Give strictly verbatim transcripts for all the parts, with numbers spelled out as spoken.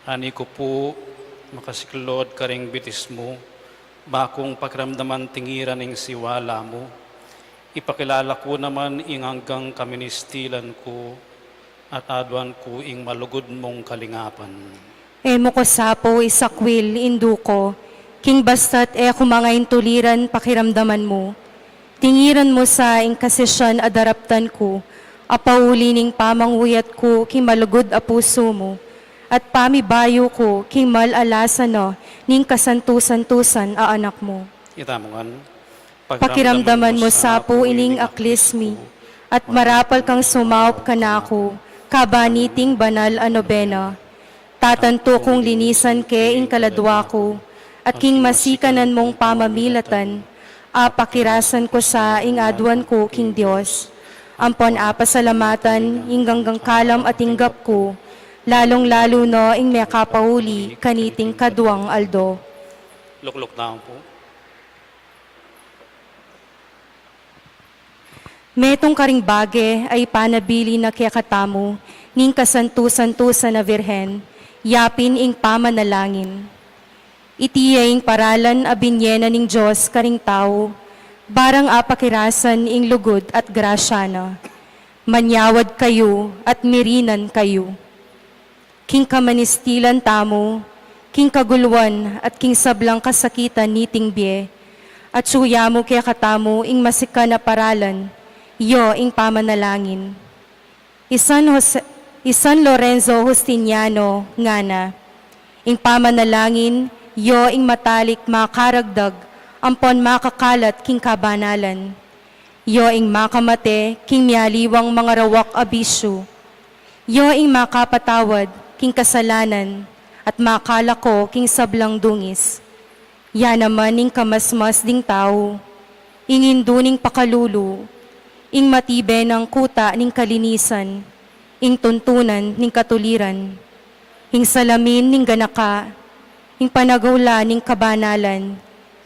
Ani ku pu, makasiklod karing bitis mu, ba kung pakiramdaman tingiran ing siwala mu. Ipakilala ku naman ing anggang kaministilan ku, at aduan ku ing malugud mung kalingapan. E mu ku sa pu isakwil, Indu ku, king basta't e ku mangaintuliran pakiramdaman mu. Tingiran mu sa ing kasisian a daraptan ku, a pauli ning pamanguyat ku king malugud a pusu mu, at pamibayu ku king mal a lasa na ning kasantu-santusan a Anak mu. Ita mu ngan, pakiramdaman mu sa pu ining aklis mi, at marapal kang sumaup kanaku, kabang niting banal a nobena. Tatantu kung linisan ke ing kaladwa ku, at king masikanan mung pamamilatan, apakirasan ku sa ing aduan ku king Dios. Ampon apasalamatan ing anggang kalam a tinggap ku, lalung-lalu na ing mekapauli kaniting kaduang aldo. Lukluk tamu pu. Metung karing bage a ipanabilin na kekatamu ning kasantu-santusan a Virgen, yapin ing pamanalangin. Iti ya ing paralan a binye na ning Dios karing tau, barang apakirasan ing lugud at grasya na. Manyawad kayu at mirinan kayu. King kamanistilan tamu, king kagulwan at king sablang kasakitan niting bie, atsu ya mu kekatamu ing masikan a paralan, iyo ing pamanalangin. I San Jose, i San Lorenzo Justiniano ngana, ing pamanalangin, iyo ing matalik makaragdag ampon makakalat king kabanalan. Iyo ing makamate king mialiwang mangarawak a bisyu. Iyo ing makapatawad king kasalanan at makalako king sablang dungis. Ya naman ing kamasmas ding tau, ing indu ning pakalulu, ing matibe nang kuta ning kalinisan, ing tuntunan ning katuliran, ing salamin ning ganaka, ing panagula ning kabanalan,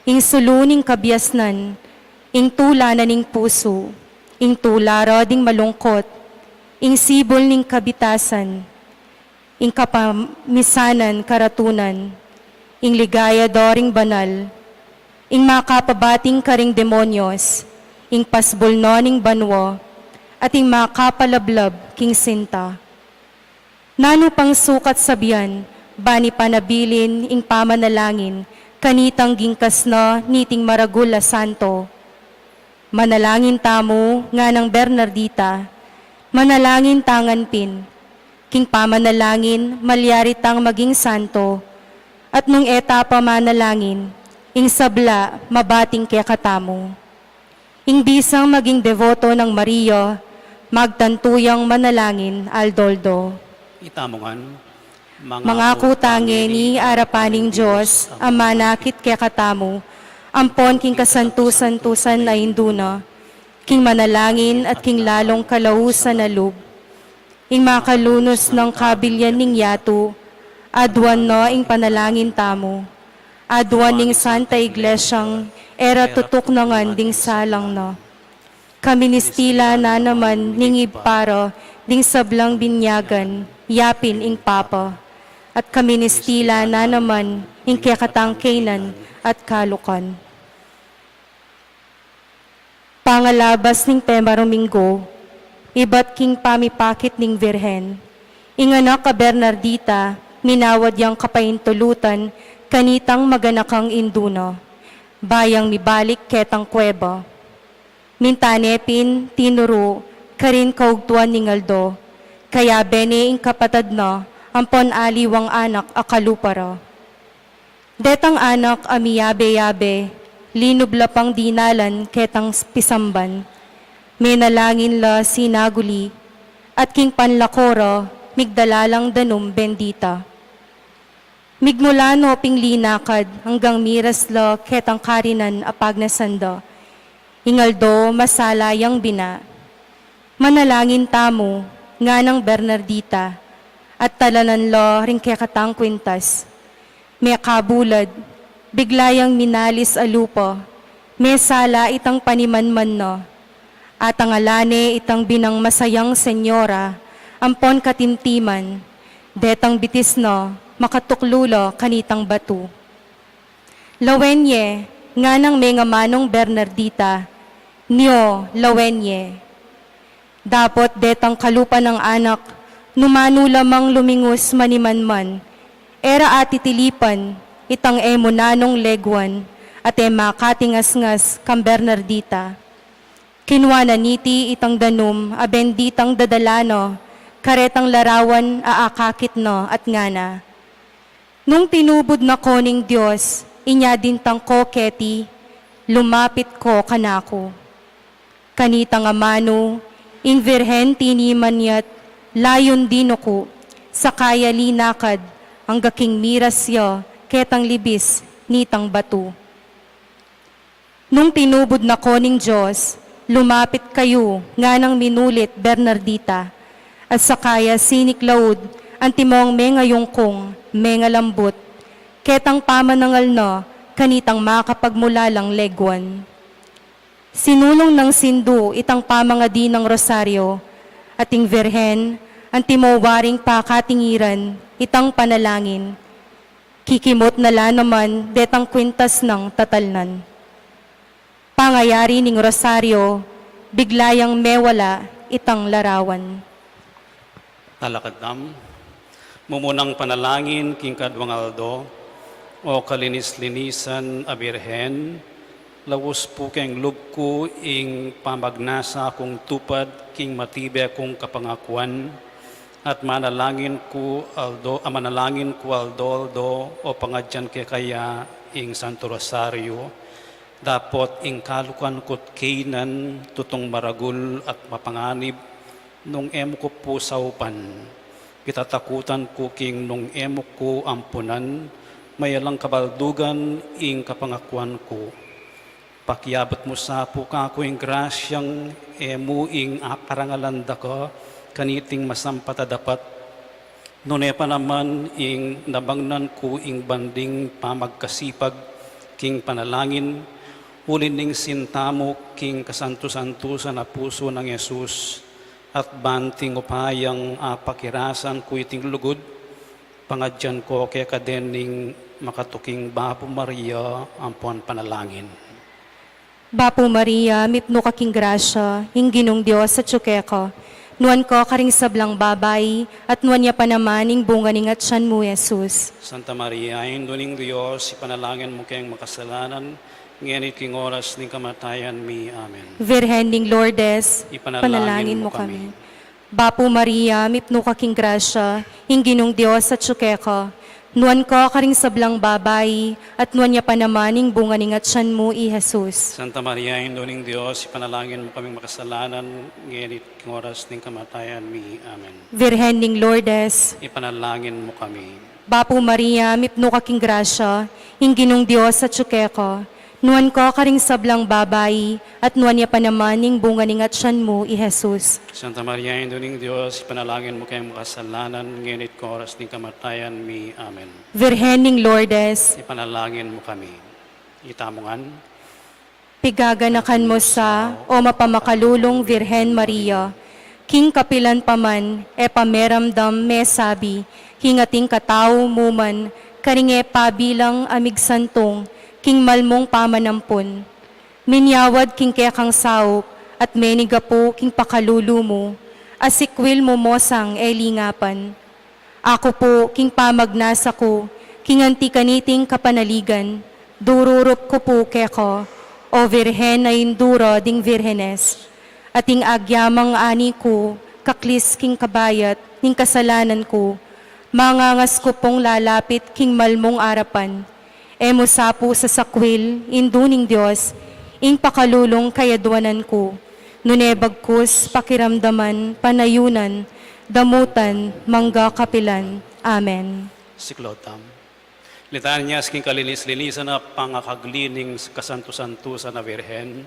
ing sulu ning kabiasnan, ing tula na ning pusu, ing tula ra ding malungkot, ing sibul ning kabitasan, ing kapamisanan karatunan, ing ligaya da ring banal, ing makapabating karing demonyos, ing pasbul na ning banua, at ing makapalablab king sinta. Nanu pang sukat sabian, ban ipanabilin ing pamanalangin kanitang gingkas na niting maragul a santo? Manalangin tamu, nganang Bernardita, manalangin ta ngan pin. King pamanalangin, malyari tang maging santo, at nung e ta pa manalangin, ing sabla mabating kekatamu. Ing bisang maging deboto nang Maria, magtantu yang manalangin aldo-aldo. Ita mu ngan, mangaku ta ngeni arapan ning Dios a manakit kekatamu, ampon king kasantu-santusan a Indu na, king manalangin at king lalung kalausan a lub, ing makalunus nang kabilian ning yatu, aduan na ing panalangin tamu. Aduan ning Santa Iglesiang e ra tutuknangan ding salang na. Kaministilan na naman ning Ibpa ra ding sablang binyagan, yapin ing Papa. At kaministilan na naman ning kekatang kaynan at kalukan. Pangalabas ning Pema Domingo, ibat king pamipakit ning Virgen, ing anak a Bernardita, minawad yang kapaintulutan kanitang maganakang indu na, ba yang mibalik ketang kuweba. Minta ne pin tinuru karin kaugtuan ning aldo, kayabe ne ing kapatad na ampon aliwang anak a kalupa ra. Detang anak a miyabe-yabe, linub la pang dinalan ketang pisamban. Menalangin la sinaguli, at king panlako ra, migdala lang danum bendita. Migmula no ping linakad anggang miras la ketang karinan a pagnasan da. Ing aldo masala yang bina. Manalangin tamu, nganang Bernardita, at talanan la ring kekatang kwintas. Mekabulad, bigla yang minalis a lupa, mesala itang panimanman na. Atangalan ne itang binang masayang senyora, ampon katimtiman, detang bitis na, makatuklu la kanitang batu. Lawen ye, nganang mengamanung Bernardita, nyo, lawen ye. Dapot detang kalupa nang anak, nu manu la mang lumingus maniman man, e ra atitilipan itang e mu nanung leguan, at e makatingasngas kang Bernardita. Kinua na niti itang danum a benditang dadala na karetang larawan a akakit na at ngana, "Nung tinubud na ko ning Dios, inya dintang ko keti, lumapit ko kanaku." Kanitang amanu, ing Virgen tiniman ya't layun dinuku, saka ya linakad angga king miras ya ketang libis nitang batu. "Nung tinubud na ko ning Dios, lumapit kayu," nganang minulit Bernardita, at saka ya siniklaud antimong mengayungkung, mengalambut, ketang pamanangal na kanitang makapagmulalang leguan. Sinulung nang sindu itang pamangadi nang rosaryo, at ing Virgen, antimo waring pakatingiran itang panalangin, kikimut na la naman detang kwintas nang tatalnan. Pangayari ning rosaryo, bigla yang mewala itang larawan. Talakad tamu. Mumunang panalangin king kaduang aldo. O kalinis-linisan a Birhen, laus pu king lub ku ing pamagnasa kung tupad king matibe kung kapangakuan, at manalangin ku aldo, a manalangin ku aldo-aldo o pangadyan keka ya ing Santo Rosario, dapot ing kalukan ku't keynan tutung maragul at mapanganib, nung e mu ku pu saupan, kitatakutan ku king nung e mu ku ampunan, mayalang kabaldugan ing kapangakuan ku. Pakiabut mu sa pu kaku ing grasyang e mu ing aparangalan daka kaniting masampat a dapat, nune pa naman ing nabangnan ku ing banding pamagkasipag king panalangin, uli ning sinta mu king kasantu-santusan a pusu nang Jesus, at banting upayang apakirasan ku iting lugud, pangadyan ko keka dening makatuking Bapu Maria ampon panalangin. Bapu Maria, mipnu ka king grasya, ing Ginung Dios atyu keka. Nuan ka karing sablang babai, at nuan ya pa naman ing bunga ning atyan mu, Jesus. Santa Maria, Indu ning Dios, ipanalangin mu keng makasalanan, ngeni at king oras ning kamatayan mi. Amen. Virgen ning Lourdes, ipanalangin mu kami. Bapu Maria, mipnu ka king grasya, ing Ginung Dios atyu keka. Nuan ka karing sablang babai, at nuan ya pa naman ing bunga ning atyan mu, i Jesus. Santa Maria, Indu ning Dios, ipanalangin mu kaming makasalanan, ngeni at king oras ning kamatayan mi. Amen. Virgen ning Lourdes, ipanalangin mu kami. Bapu Maria, mipnu ka king grasya, ing Ginung Dios atyu keka. Nuan ka karing sablang babai, at nuan ya pa naman ing bunga ning atyan mu, i Jesus. Santa Maria, Indu ning Dios, ipanalangin mu keng makasalanan, ngeni at king oras ning kamatayan mi. Amen. Virgen ning Lourdes, ipanalangin mu kami. Itamu ngan. Pigaganakan mu sa, o mapamakalulung Virgen Maria, king kapilan pa man e pa meramdam mesabi king ating katau mu man, karing e pabilang a migsantung king malmung pamanampun. Minyawad king kekang saup at menigapu king pakalulu mu, asikwil mu mo sang e lingapan. Aku pu, king pamagnasa ku king anti kaniting kapanaligan, dururup ku pu keka, o Virgen a Indu ra ding virgenes, at ing agyamang ani ku kaklis king kabayat ning kasalanan ku, mangangas ku pung lalapit king malmung arapan. E mu sa pu sasakwil, Indu ning Dios, ing pakalulung kayadwanan ku, nune bagkus pakiramdaman, panayunan, damutan, mangga kapilan. Amen. Siklaud tamu. Litanyas king kalinis-linisan a pangakagli ning kasantu-santusan a Virgen.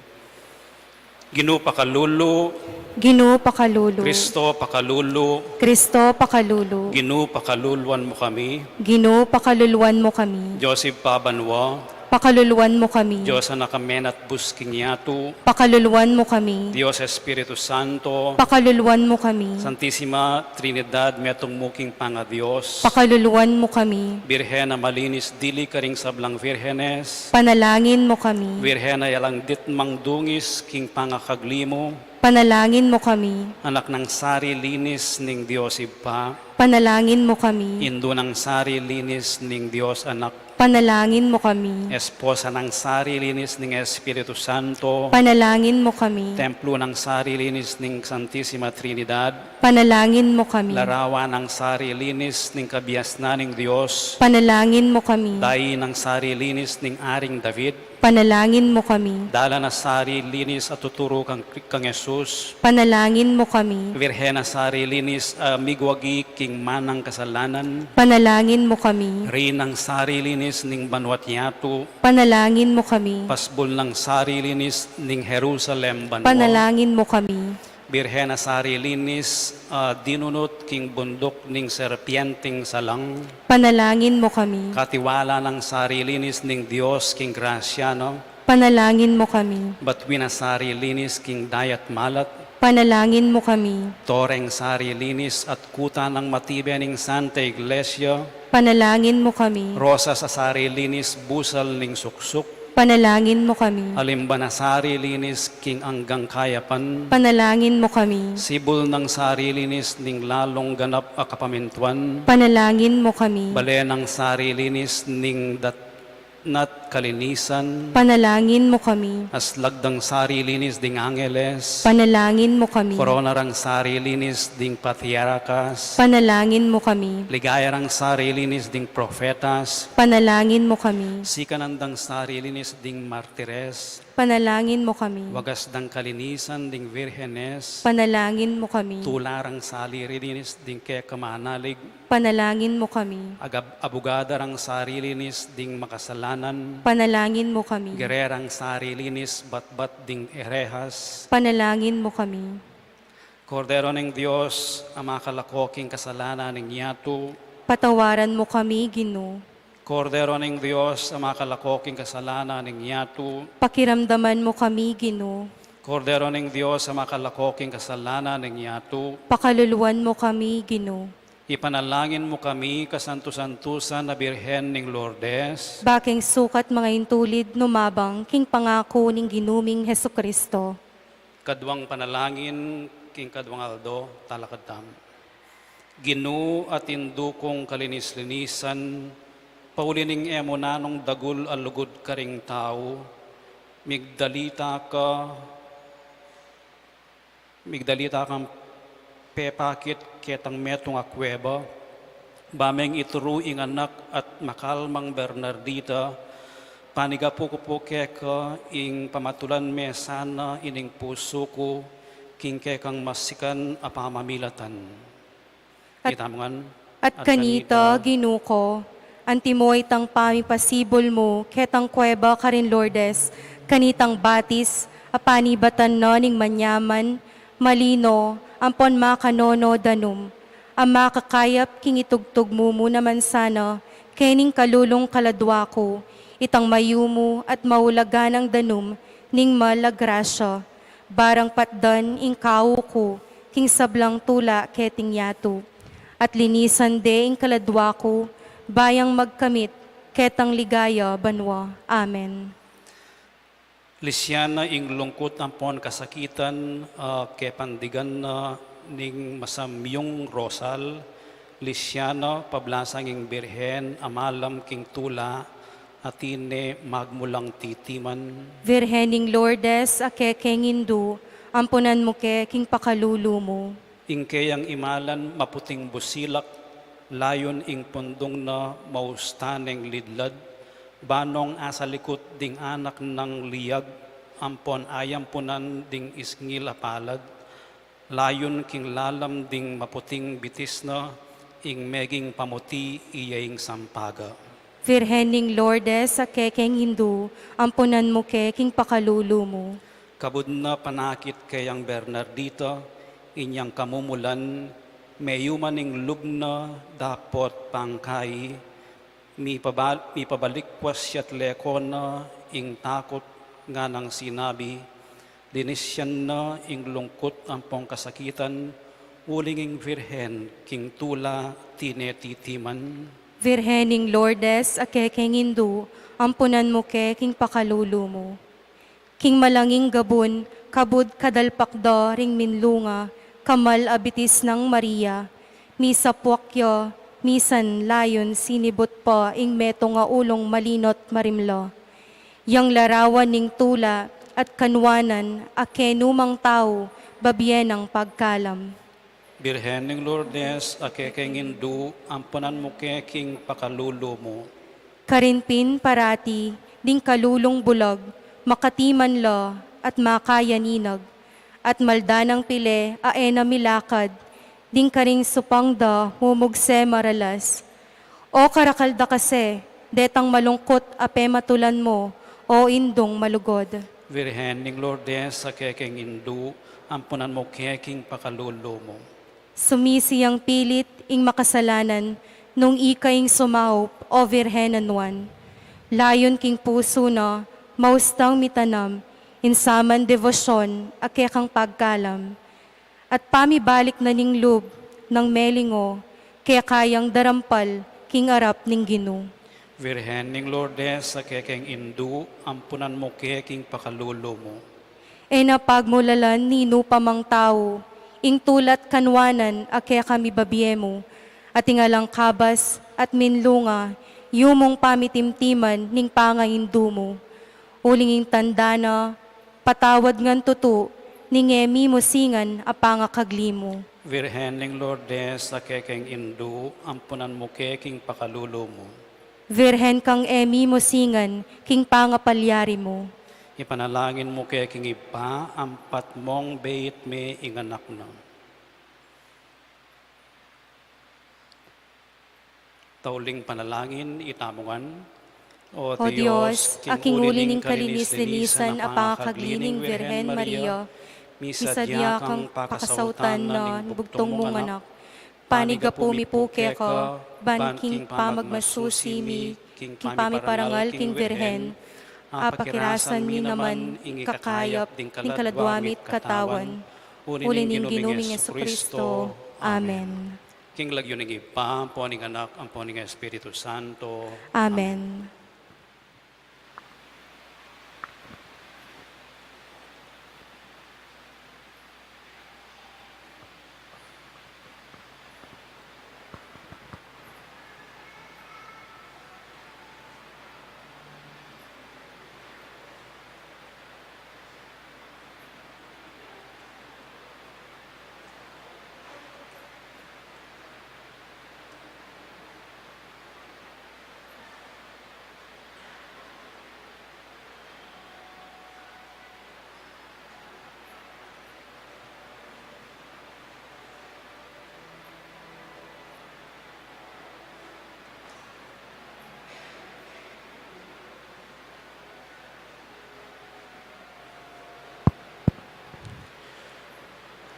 Ginu pakalulu. Ginu pakalulu. Kristo pakalulu. Kristo pakalulu. Ginu pakaluluan mu kami. Ginu pakaluluan mu kami. Dios Ibpa banua. Pakaluluan mu kami. Dios Anak a menatbus king yatu. Pakaluluan mu kami. Dios Espiritu Santo. Pakaluluan mu kami. Santisima Trinidad, metung mu king pangaDios. Pakaluluan mu kami. Birhen a malinis dili karing sablang virhenes. Panalangin mu kami. Virhen a yalang ditmang dungis king pangakagli mu. Panalangin mu kami. Anak nang sari linis ning Dios Ibpa. Panalangin mu kami. Indu nang sari linis ning Dios Anak. Panalangin mu kami. Esposa nang sari linis ning Espiritu Santo. Panalangin mu kami. Templo nang sari linis ning Santisima Trinidad. Panalangin mu kami. Larawan nang sari linis ning kabiasnan ning Dios. Panalangin mu kami. Dayi nang sari linis ning Aring David. Panalangin mu kami. Dalan a sari linis a tuturu kang, kang Jesus. Panalangin mu kami. Virhen a sari linis a migwagi king manang kasalanan. Panalangin mu kami. Reynang sari linis ning banua't yatu. Panalangin mu kami. Pasbul nang sari linis ning Jerusalem banua. Panalangin mu kami. Birhen a sari linis a dinunut king bunduk ning serpienteng salang. Panalangin mu kami. Katiwala nang sari linis ning Dios king grasya na. Panalangin mu kami. Batuin a sari linis king daya't malat. Panalangin mu kami. Toreng sari linis at kuta nang matibe ning Santa Iglesia. Panalangin mu kami. Rosas a sari linis busal ning suksuk. Panalangin mu kami. Alimban a sari linis king anggang kayapan. Panalangin mu kami. Sibul nang sari linis ning lalung ganap a kapamintuan. Panalangin mu kami. Bale nang sari linis ning datna't kalinisan. Panalangin mu kami. Aslag dang sari linis ding angeles. Panalangin mu kami. Korona rang sari linis ding patriarkas. Panalangin mu kami. Ligaya rang sari linis ding profetas. Panalangin mu kami. Sikanan dang sari linis ding martires. Panalangin mu kami. Wagas dang kalinisan ding virhenes. Panalangin mu kami. Tula rang sari linis ding keka manalig. Panalangin mu kami. Agab-, abugada rang sari linis ding makasalanan. Panalangin mu kami. Gererang sari linis batbat ding erehas. Panalangin mu kami. Kordero ning Dios, a makalako king kasalanan ning yatu. Patawaran mu kami, Ginu. Kordero ning Dios, a makalako king kasalanan ning yatu. Pakiramdaman mu kami, Ginu. Kordero ning Dios, a makalako king kasalanan ning yatu. Pakaluluan mu kami, Ginu. Ipanalangin mu kami, kasantu-santusan a Birhen ning Lourdes. Ba king sukat manga intulid numabang king pangaku ning Ginu ming Jesucristo. Kaduang panalangin king kaduang aldo, talakad tamu. Ginu at Indu kung kalinis-linisan, pauli ning e mu nanung dagul a lugud karing tau, migdalita ka, migdalita kang pepakit ketang metung a kuweba, ba meng ituru ing anak at makalmang Bernardita, panigapu ku pu keka ing pamatulan me sana ining pusu ku, king kekang masikan a pamamilatan. At, itamu ngan, at kanita, Ginu ku, antimo itang pamipasibul mu ketang kuweba karin Lourdes, kanitang batis a panibatan na ning manyaman, malino, ampon makanono danum, a makakayap king itugtug mu mu naman sana kening kalulung kaladwa ku, itang mayumu at maulagan a danum ning mal a grasya, barang patdan ing kau ku king sablang tula keting yatu, at linisan de ing kaladwa ku, ba yang magkamit ketang ligaya banua. Amen. Lisian na ing lungkut ampon kasakitan, a kepandigan na ning masamyung rosal. Lisian na pablasang ing Birhen a malam king tula, atin ne magmulang titiman. Virgen ning Lourdes, a kekeng Indu, ampunan mu ke king pakalulu mu. Ing keyang imalan maputing busilak, layun ing pundung na mausta neng lidlad, ba nong asalikut ding anak nang liag, ampon ayampunan ding isngil a palad, layun king lalam ding maputing bitis na, ing meging pamuti iya ing sampaga. Virgen ning Lourdes, a kekeng Indu, ampunan mu ke king pakalulu mu. Kabud na panakit keyang Bernardita, inyang kamumulan, meyuman ing lub na dapot pangkai, Mipabal-, mipabalik puas ya't leko na ing takut, nganang sinabi, linis yan na ing lungkut ampong kasakitan, uling ing Virgen king tula tinetitiman. Virgen ning Lourdes, a kekeng indu, ampunan mu ke king pakalulu mu. King malanging gabun, kabud kadalpak da ring minlunga, kamal a bitis nang Maria, misapuak ya, misan layun sinibut pa ing metung a ulung malino't marimla. Yang larawan ning tula at kanuanan a kenumang tau, babie nang pagkalam. Birhen ning Lourdes, a kekeng indu, ampunan mu ke king pakalulu mu. Karin pin parati, ding kalulung bulag, makatiman la, at makaya ninag, at malda nang pile, a e na milakad, ding karing supang da, mumugse maralas. O karakal da kasi, detang malungkut a pematulan mu, o indung malugud. Virgen ning Lourdes, a kekeng indu, ampunan mu ke king pakalulu mu. Sumisi yang pilit ing makasalanan, nung ika ing sumaup, o Virgen a nuan. Layun king pusu na, maustang mitanam, ing saman debosyon, a kekang pagkalam. At pamibalik na ning lub nang melingu, keka yang darampal king arap ning Ginu. Virgen ning Lourdes, a kekeng indu, ampunan mu ke king pakalulu mu. E na pagmulalan ninu pa mang tau, ing tula't kanuanan a keka mibabie mu, at ing alang kabas at minlunga, yumung pamitimtiman ning pangaindu mu. Uling ing tanda na, patawad ngan tutu, ning e mi musingan a pangakagli mu. Virgen ning Lourdes, a kekeng indu, ampunan mu ke king pakalulu mu. Virgen kang e mi musingan king pangapalyari mu. Ipanalangin mu ke king Ibpa, ampat mong beit me ing anak na. Tauling panalangin, itamu ngan. O Dios, a king uli ning kalinis-linisan a pangakagli ning Virgen Maria, misadya kang pakasautan na ning bugtung mung anak. Panigapu mi pu keka, ban king pamagmasusi mi, king pamiparangal king Virgen, apakirasan mi naman ing ikakayap ding kaladwa mi't katawan. Uli ning Ginu ming Jesucristo. Amen. King lagyu ning Ibpa, ampo ning Anak, ampo ning Espiritu Santo. Amen.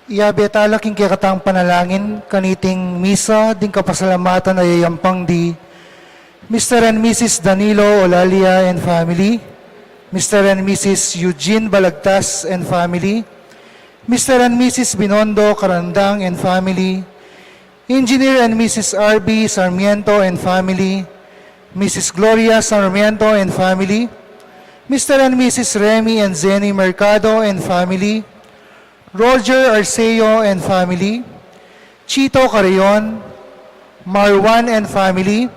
Iyabe tala king kekatang panalangin, kaniting misa, ding kapasalamatan a yayampang di Mister and Missus Danilo Olalia and family, Mister and Missus Eugene Balagtas and family, Mister and Missus Binondo Carandang and family, Engineer and Missus R B Sarmiento and family, Missus Gloria Sarmiento and family, Mister and Missus Remy and Zenny Mercado and family, Roger Arceo and family, Chito Carreon, Marwan and family,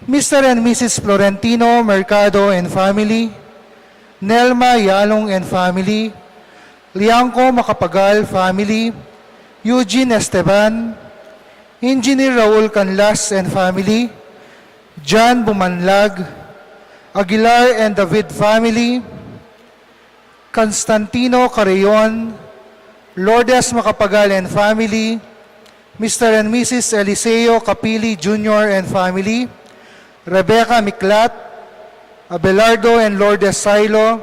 Mister and Missus Florentino Mercado and family, Nelma Yalong and family, Liangco Macapagal family, Eugene Esteban, Engineer Raul Canlas and family, John Bumanlag, Aguilar and David family, Constantino Carreon, Lourdes Macapagal and family, Mister and Missus Eliseo Capili Junior and family, Rebecca Miklat, Abelardo and Lourdes Sailo,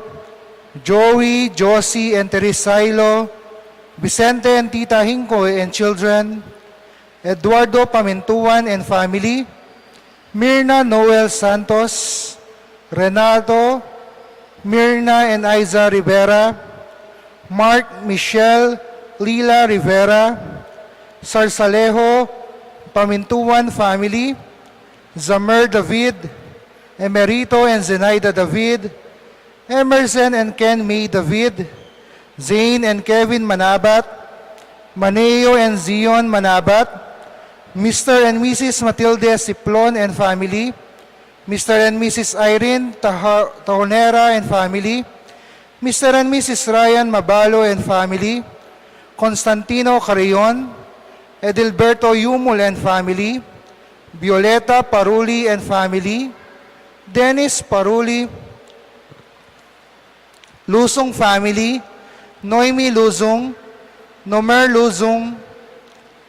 Joey, Josie, and Therese Sailo, Vicente and Tita Hinco and children, Eduardo Pamintuan and family, Mirna Noel Santos, Renato, Mirna and Aiza Rivera, Mark, Michelle, Lila Rivera, Sarsalejo, Pamintuan family, Zamer David, Emerito and Zenaida David, Emerson and Ken May David, Zane and Kevin Manabat, Maneo and Zion Manabat, Mister and Missus Matilde Siplon and family, Mister and Missus Irene Taha-, Tahonera and family, Mister and Missus Ryan Mabalo and family, Constantino Carrion, Edilberto Yumul and family, Violeta Paruli and family, Dennis Paruli, Luzon family, Noemi Luzon, Nomer Luzon,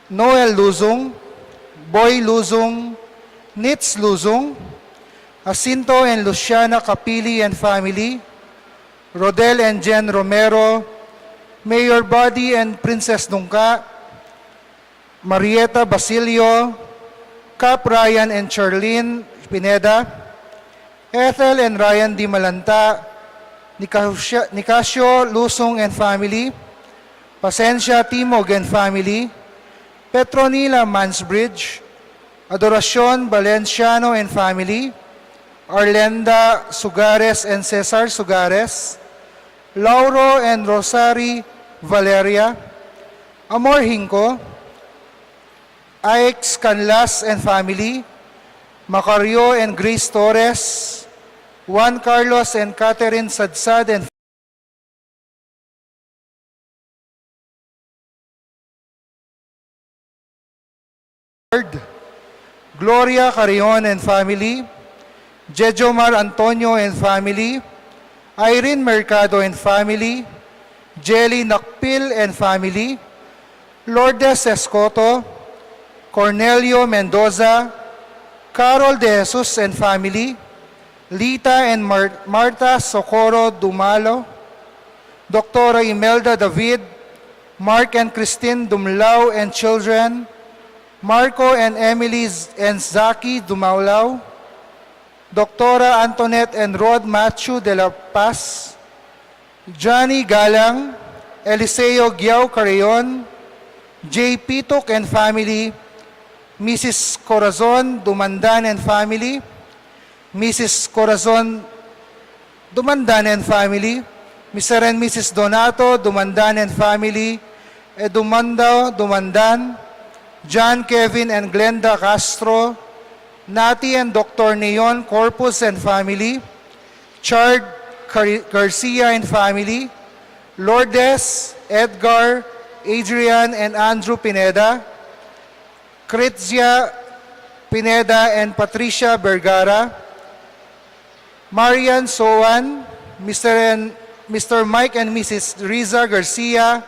Noel Luzon, Boy Luzon, Nitz Luzon, Jacinto and Luciana Capili and family, Rodel and Jen Romero, Mayor Buddy and Princess Dungka, Marieta Basilio, Cap Ryan and Charlene Pineda, Ethel and Ryan Di Malanta, Nicasio, Nicasio Lusung and family, Pasensia Timog and family, Petronila Mansbridge, Adoracion Valenciano and family, Arlenda Sugares and Cesar Sugares, Lauro and Rosary Valeria, Amor Hinco, Ix Canlas and family, Macario and Grace Torres, Juan Carlos and Catherine Sadsad and Gloria Carrion and family, Jejomar Antonio and family, Irene Mercado and family, Jelly Nakpil and family, Lourdes Escoto, Cornelio Mendoza, Carol De Jesus and family, Lita and Mar-, Martha Socorro Dumalo, Doctora Imelda David, Mark and Christine Dumlao and children, Marco and Emily Z-, and Zaki Dumlao, Doctora Antoinette and Rod Matthew de la Paz, Johnny Galang, Eliseo Giao Carreon, J Pituk and family, Missus Corazon Dumandan and family, Missus Corazon Dumandan and family, Mister and Missus Donato Dumandan and family, Edumundo Dumandan, John Kevin and Glenda Castro, Nati and Doctor Neon Corpus and family, Chard Car-, Garcia and family, Lourdes, Edgar, Adrian, and Andrew Pineda, Critzia Pineda and Patricia Vergara, Marian Soan, Mister and, Mister Mike and Missus Riza Garcia,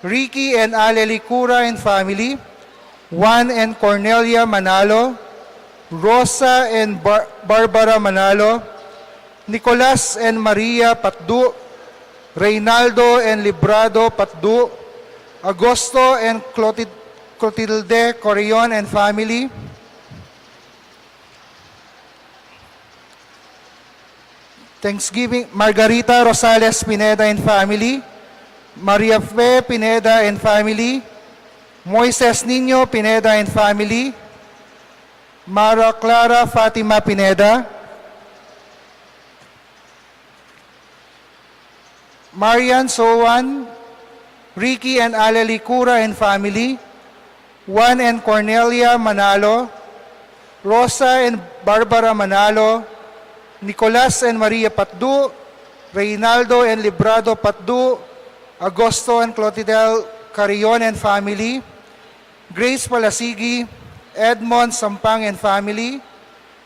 Ricky and Ale Licura and family, Juan and Cornelia Manalo, Rosa and Bar-, Barbara Manalo, Nicolas and Maria Patdu, Reynaldo and Librado Patdu, Agosto and Clotid-, Clotilde Corion and family, Thanksgiving, Margarita Rosales Pineda and family, Maria Fe Pineda and family, Moises Niño Pineda and family, Mara Clara Fatima Pineda, Marian Soan, Ricky and Ale Licura and family, Juan and Cornelia Manalo, Rosa and Barbara Manalo, Nicolas and Maria Patdu, Reynaldo and Librado Patdu, Agosto and Clotilde Carrion and family, Grace Palasigi, Edmond Sampang and family,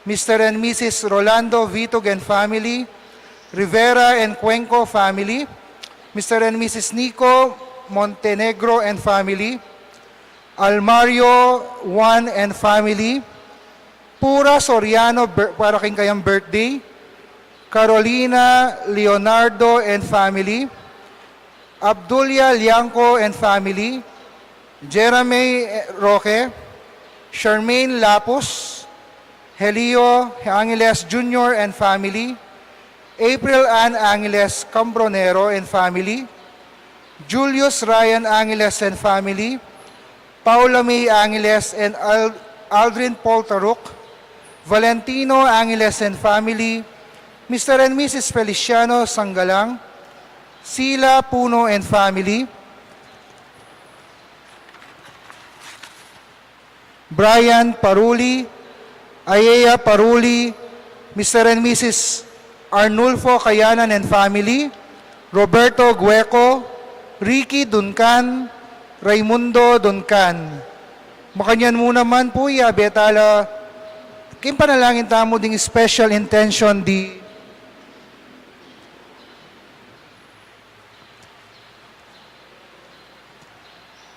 Mister and Missus Rolando Vitug and family, Rivera and Cuenco family, Mister and Missus Nico Montenegro and family, Almario Juan and family, Pura Soriano, bir-, para king kayang birthday, Carolina Leonardo and family, Abdulia Liangco and family, Jeremy Roque, Charmaine Lapus, Helio Angeles Junior and family, April Ann Angeles Cambronero and family, Julius Ryan Angeles and family, Paula May Angeles and Al- Aldrin Paul Taruk, Valentino Angeles and family, Mister and Missus Feliciano Sangalang, Sila Puno and family, Brian Paruli, Ayaya Paruli, Mister and Missus Arnulfo Kayanan and family, Roberto Gueco, Ricky Duncan, Raimundo Duncan. Makanyan mu naman pu, yabe tala king panalangin tamu ding special intention di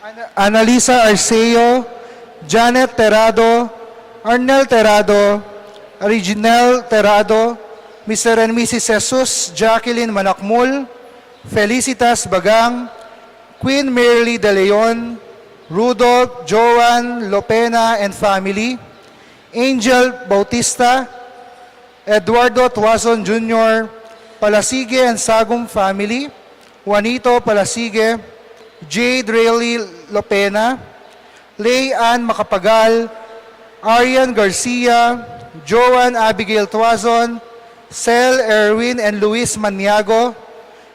Ana- Analisa Arceo, Janet Terrado, Arnel Terrado, Reginel Terrado, Mister and Missus Jesus Jacqueline Manakmul, Felicitas Bagang, Queen Merly De Leon, Rudolph Joan Lopena and family, Angel Bautista, Eduardo Tuazon Junior, Palasige and Sagum family, Juanito Palasige, Jade Rayleigh Lopena, Lay Ann Macapagal, Arian Garcia, Joan Abigail Tuazon, Sel Erwin and Luis Maniago,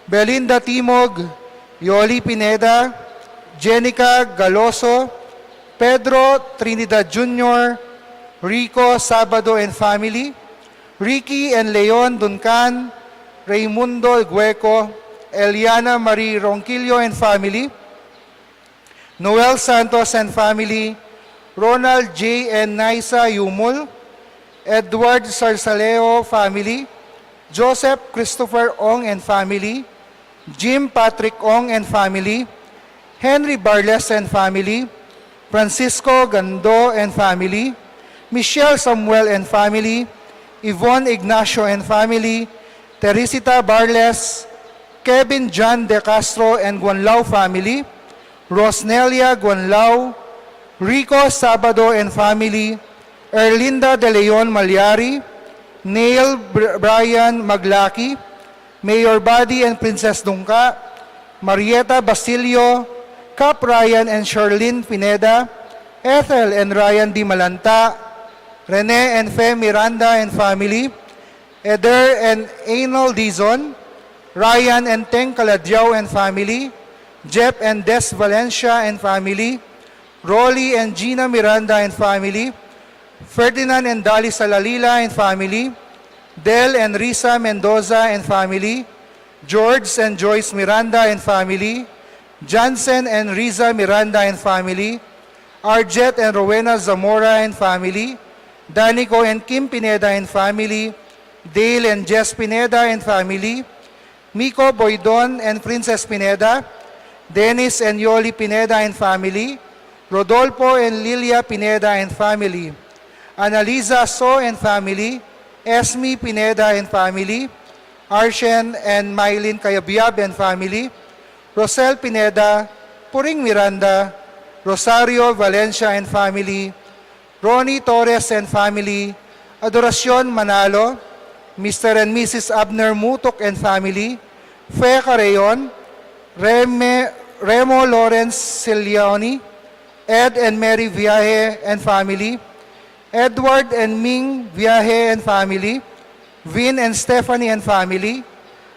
Belinda Timog, Yoli Pineda, Jenica Galoso, Pedro Trinidad Junior, Rico Sabado and family, Ricky and Leon Duncan, Raymundo Gueco, Eliana Marie Ronquillo and family, Noel Santos and family, Ronald J and Naisa Yumul, Edward Sarsaleo family, Joseph Christopher Ong and family, Jim Patrick Ong and family, Henry Barles and family, Francisco Gando and family, Michelle Samuel and family, Yvonne Ignacio and family, Teresita Barles, Kevin John De Castro and Guanlao family, Rosnelia Guanlao, Rico Sabado and family, Erlinda De Leon Malyari, Neil Br- Brian Maglaki, Mayor Buddy and Princess Dungka, Marieta Basilio, Cap Ryan and Charlene Pineda, Ethel and Ryan Di Malanta, Rene and Fe Miranda and family, Eder and Anal Dizon, Ryan and Teng Caladiao and family, Jep and Des Valencia and family, Rolly and Gina Miranda and family, Ferdinand and Dali Salalila and family, Del and Risa Mendoza and family, George and Joyce Miranda and family, Johnson and Riza Miranda and family, Arjet and Rowena Zamora and family, Danico and Kim Pineda and family, Dale and Jess Pineda and family, Miko Boydon and Princess Pineda, Dennis and Yoli Pineda and family, Rodolfo and Lilia Pineda and family, Analiza So and family, Esme Pineda and family, Arshen and Mylene Cayabyab and family, Rosel Pineda, Puring Miranda, Rosario Valencia and family, Ronnie Torres and family, Adoracion Manalo, Mister and Missus Abner Mutok and family, Fe Carreon, Reme, Remo Lawrence Cilioni, Ed and Mary Viaje and family, Edward and Ming Viaje and family, Vin and Stephanie and family,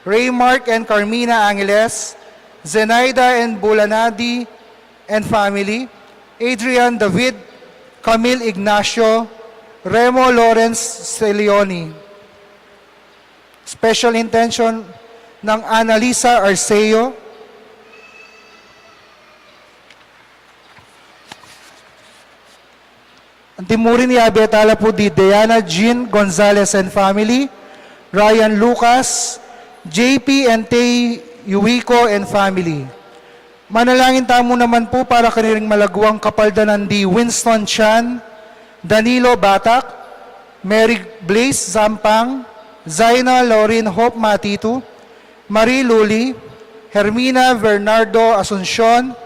Raymark and Carmina Angeles, Zenaida and Bulanadi and family, Adrian David, Camille Ignacio, Remo Lawrence Celioni. Special intention ng Analisa Arceo. Antimurin, yabe tala pu di Diana Jean Gonzalez and family, Ryan Lucas, J P and Tay Yuico and family. Manalangin tamu naman pu para kaniring malaguang kapaldanan di Winston Chan, Danilo Batak, Mary Blaze Zampang, Zaina Lorin Hope Matitu, Marie Luli, Hermina Bernardo Asuncion,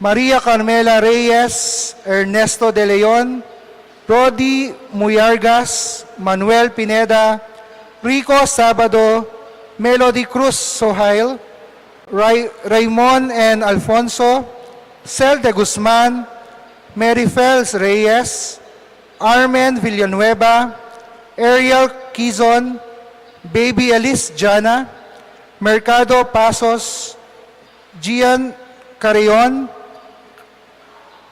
Maria Carmela Reyes, Ernesto De Leon, Rodi Muyargas, Manuel Pineda, Rico Sabado, Melody Cruz Sohail, Ray- Raymond and Alfonso, Cel de Guzman, Mary Fels Reyes, Armen Villanueva, Ariel Quizon, Baby Elise Jana, Mercado Pasos, Gian Carreon,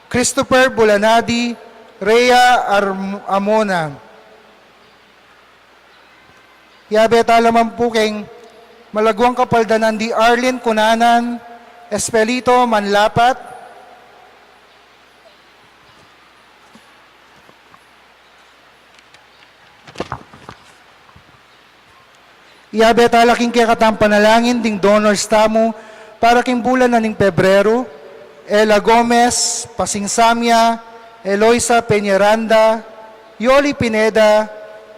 Christopher Bulanadi, Rhea Arm- Amona. Yabe tala man pu king malagwang kapaldanan di Arlene Cunanan, Espelito Manlapat. Yabe tala king kekatang panalangin ding donors tamu para king bulan na ning Pebrero: Ella Gomez, Pasing Samia, Eloisa Peñaranda, Yoli Pineda,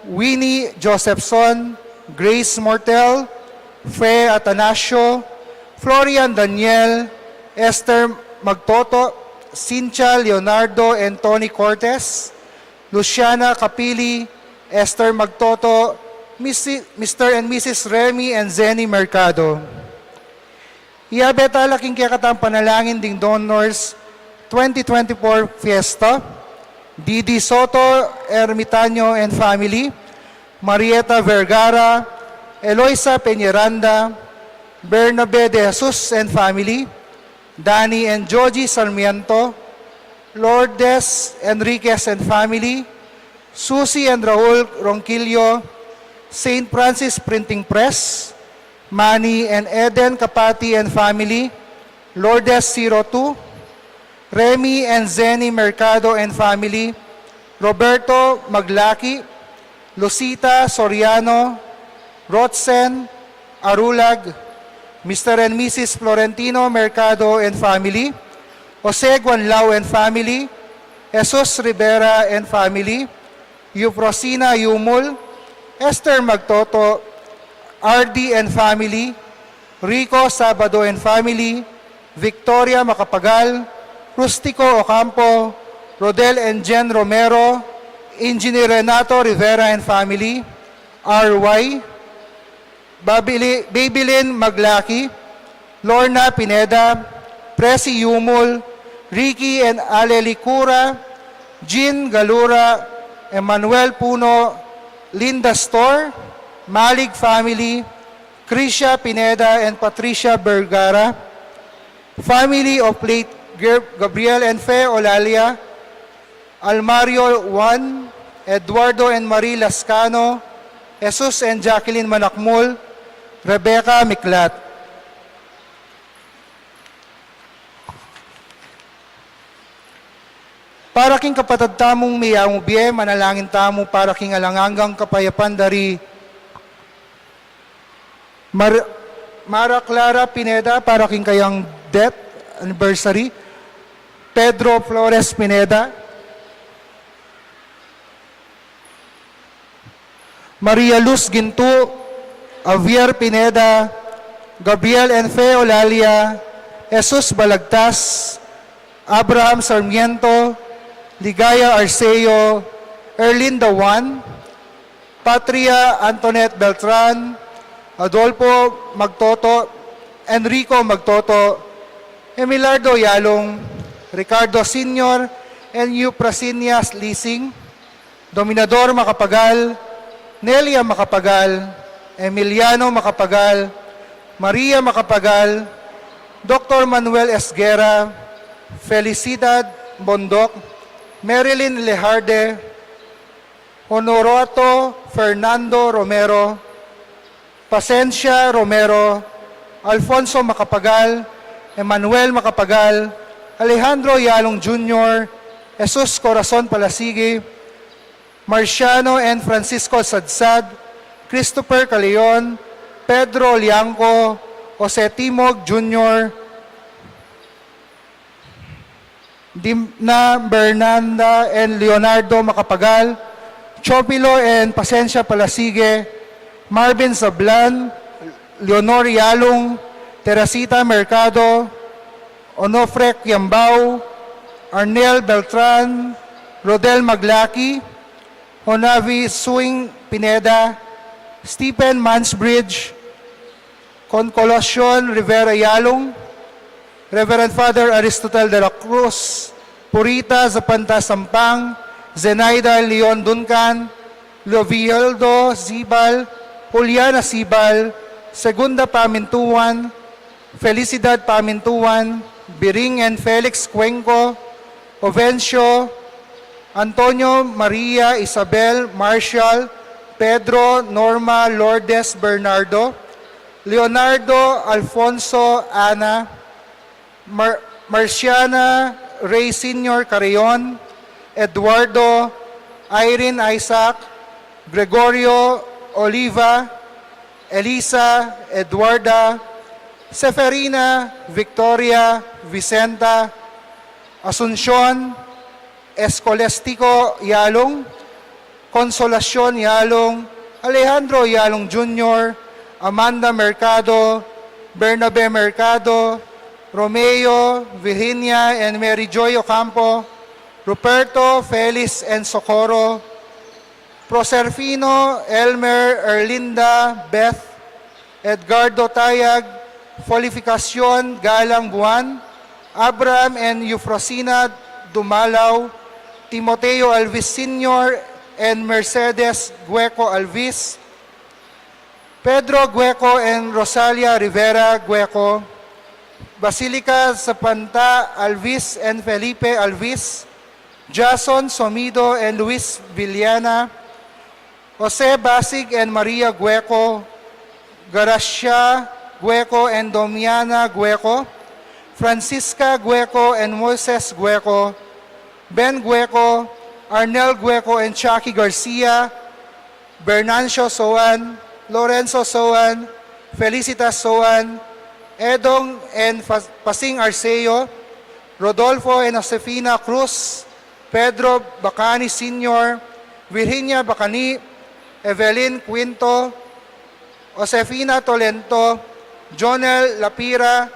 Winnie Josephson, Grace Mortel, Fe Atanasio, Florian Daniel, Esther Magtoto, Cynthia Leonardo and Tony Cortez, Luciana Capili, Esther Magtoto, Misi- Mister and Missus Remy and Zenny Mercado. Yabe tala king kekatang panalangin ding donors twenty twenty-four fiesta: Didi Soto Ermitaño and family, Marieta Vergara, Eloisa Peñaranda, Bernabe de Jesus and family, Danny and Joji Sarmiento, Lourdes Enriquez and family, Susie and Raul Ronquillo, Saint Francis Printing Press, Manny and Eden Capati and family, Lourdes Sirotu, Remy and Zenny Mercado and family, Roberto Maglaki, Lucita Soriano, Rotzen Arulag, Mister and Missus Florentino Mercado and family, Jose Guanlao and family, Jesus Rivera and family, Eufrosina Yumul, Esther Magtoto, Ardi and family, Rico Sabado and family, Victoria Macapagal, Rustico Ocampo, Rodel and Jen Romero, Engineer Renato Rivera and family, R Y, Babili- Babylin Maglaki, Lorna Pineda, Presi Yumul, Ricky and Ale Licura, Jean Galura, Emmanuel Puno, Linda Store, Malig family, Krisha Pineda and Patricia Vergara, family of late Gab- Gabriel and Fe Olalia, Almario Juan, Eduardo and Marie Lascano, Jesus and Jacqueline Manakmul, Rebecca Miklat. Para king kapatad tamung miyamubie, manalangin tamu para king alang anggang kapayapan da ri Mar- Mara Clara Pineda, para king kayang death anniversary. Pedro Flores Pineda, Maria Luz Gintu, Javier Pineda, Gabriel and Fe Olalia, Jesus Balagtas, Abraham Sarmiento, Ligaya Arceo, Erlinda Juan, Patria Antoinette Beltran, Adolfo Magtoto, Enrico Magtoto, Emilardo Yalong, Ricardo Senior, and Eufrasinia Lising, Dominador Macapagal, Nelia Macapagal, Emiliano Macapagal, Maria Macapagal, Doctor Manuel Esguerra, Felicidad Bondoc, Marilyn Lejarde, Honorato Fernando Romero, Pasencia Romero, Alfonso Macapagal, Emmanuel Macapagal, Alejandro Yalong Junior, Jesus Corazon Palasigue, Marciano and Francisco Sadsad, Christopher Caleon, Pedro Liangco, Jose Timog Junior, Dimna Bernanda and Leonardo Macapagal, Chopilo and Pasencia Palasigue, Marvin Sablan, Leonor Yalong, Teresita Mercado, Onofre Quiambao, Arnel Beltran, Rodel Maglaki, Honavi Suing Pineda, Stephen Mansbridge, Consolacion Rivera Yalong, Reverend Father Aristotel de la Cruz, Purita Zapanta Sampang, Zenaida Leon Duncan, Lovieldo Zibal, Juliana Zibal, Segunda Pamintuan, Felicidad Pamintuan, Biring and Felix Cuenco, Ovencio, Antonio Maria Isabel Marshall, Pedro Norma Lourdes Bernardo, Leonardo Alfonso Ana, Mar- Marciana Rey Senior Carreon, Eduardo, Irene Isaac, Gregorio Oliva, Elisa, Eduarda, Seferina, Victoria, Vicenta, Asuncion, Escolestico Yalong, Consolacion Yalong, Alejandro Yalong Junior, Amanda Mercado, Bernabe Mercado, Romeo, Virginia and Mary Joy Ocampo, Ruperto, Felis and Socorro, Proserfino, Elmer, Erlinda, Beth, Edgardo Tayag, Folificacion Galang Buan, Abraham and Eufrosina Dumalaw, Timoteo Alvis Senior and Mercedes Gueco Alvis, Pedro Gueco and Rosalia Rivera Gueco, Basilica Zapanta Alvis and Felipe Alvis, Jason Somido and Luis Villena, Jose Basig and Maria Gueco, Gracia Gueco and Domiana Gueco, Francisca Gueco and Moises Gueco, Ben Gueco, Arnel Gueco and Chucky Garcia, Bernancio Soan, Lorenzo Soan, Felicitas Soan, Edong and Fa- Pasing Arceo, Rodolfo and Josefina Cruz, Pedro Bacani Senior, Virginia Bacani, Evelyn Quinto, Josefina Tolento, Jonel Lapira,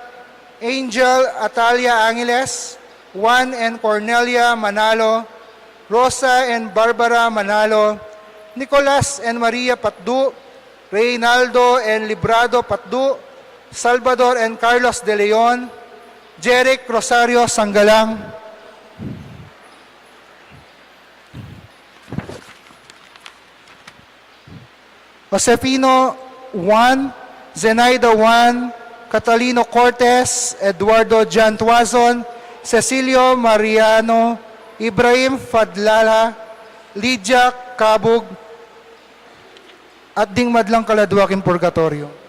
Angel Atalia Angeles, Juan and Cornelia Manalo, Rosa and Barbara Manalo, Nicolas and Maria Patdu, Reynaldo and Librado Patdu, Salvador and Carlos de Leon, Jeric Rosario Sanggalang, Josefino Juan, Zenaida Juan, Catalino Cortes, Eduardo Jan Tuazon, Cecilio Mariano, Ibrahim Fadlala, Lydia Cabug, at ding madlang kaladwa king purgatoryo.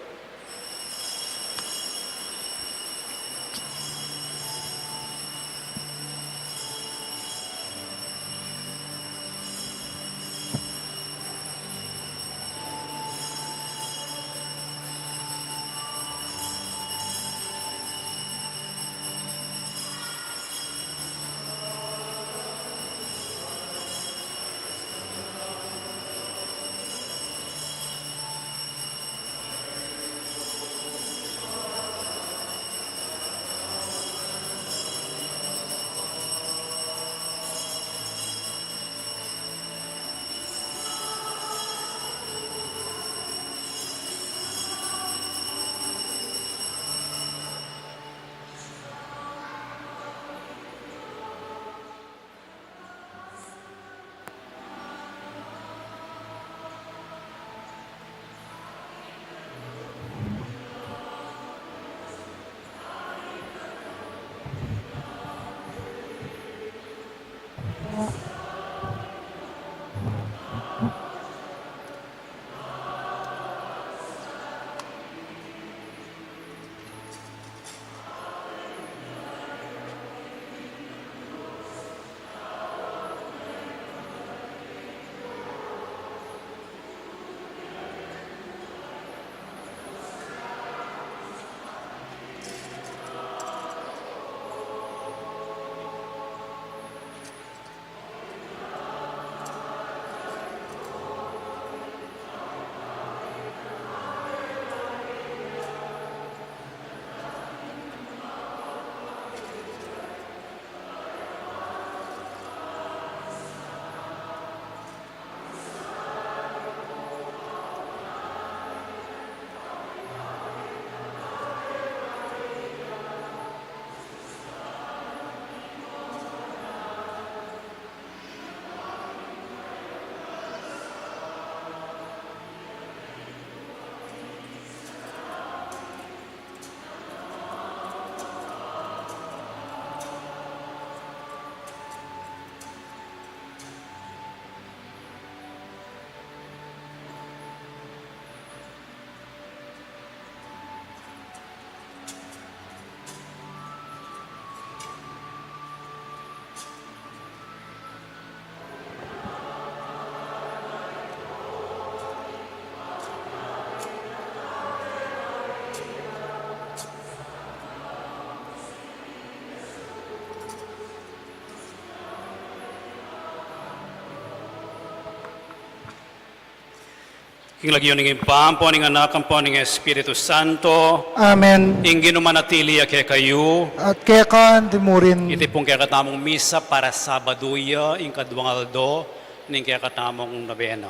King lagyu ning Ibpa, ampo ning Anak, ampo ning Espiritu Santo. Amen. Ing Ginu manatili ya kekayu. At keka naman murin. Iti pung kekatamung misa para Sabadu ya, ing kaduang aldo ning kekatamung nobena.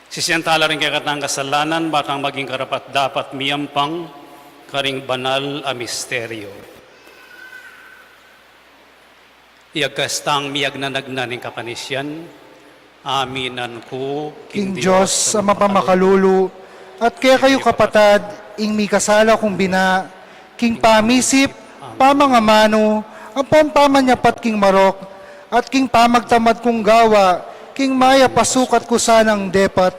Sisian tala ring kekatang kasalanan, ba tang maging karapat-dapat miyampang karing banal a misteryo. Iyagkas tang miyagnanagnan ning kapanisian, aminan ku king Dios a mapamakalulu, at kekayu kapatad, ing mikasala kung bina, king pamisip, pamangamanu, ampong pamanyapat king marok, at king pamagtamad kung gawa, king mayap a sukat ku sanang depat,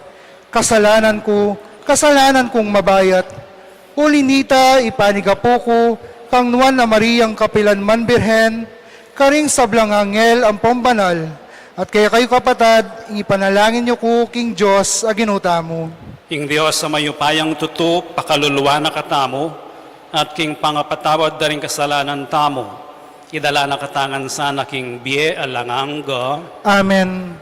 kasalanan ku, kasalanan kung mabayat. Uli nita, ipanigapu ku kang Nuan a Mariang kapilan man Birhen, karing sablang anghel ampong banal, at kekayu kapatad, ipanalangin yu ku king Dios a Ginu tamu. Ing Dios a mayupayang tutu, pakaluluan na katamu, at king pangapatawad da ring kasalanan tamu, idala na katamu ngan sana king bie alang angga. Amen.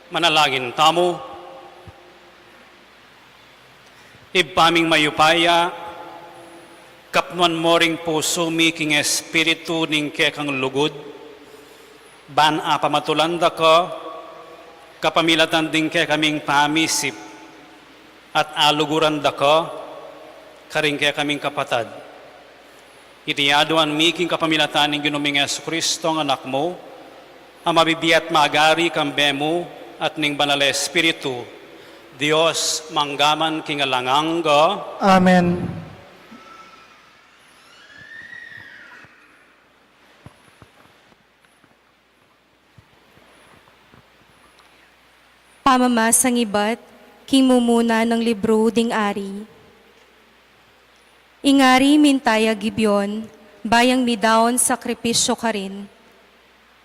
Manalangin tamu. Ibpa ming mayupaya, kapnuan mo ring pusu mi king espiritu ning kekang lugud, ban apamatulan da ka, kapamilatan ding kekaming pamisip, at aluguran da ka, karing kekaming kapatad. Iti aduan mi king kapamilatan ning Ginu ming Jesucristo, a Anak mu, a mabibie at magari kambe mu at ning Banal a Espiritu, Dios, mangga man king alang angga. Amen. Pamamasang ibat king mumuna nang libru ding ari. Ing ari minta ya Gibeon, ba yang midaun sakripisyu karin.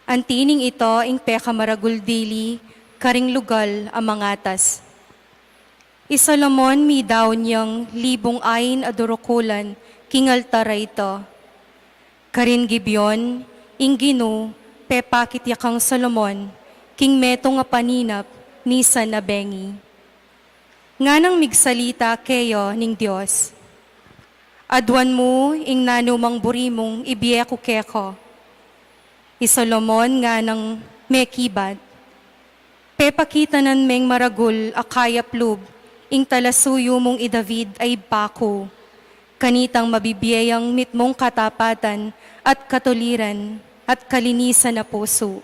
Anti ning ito ing pekamaragul dili karing lugal a mangatas. I Solomon midaun yang libung ain a durukulan king altar a ito. Karin Gibeon, ing Ginu pepakit ya kang Solomon king metung a paninap misan a bengi. Nganang migsalita keya ning Dios, "Aduan mu ing nanumang buri mung ibie ku keka." I Solomon nganang mekibat, "Pepakitanan meng maragul a kayap lub ing talasuyu mung i David a ibpa ku, kanitang mabibie yang mitmung katapatan at katuliran at kalinisan a pusu.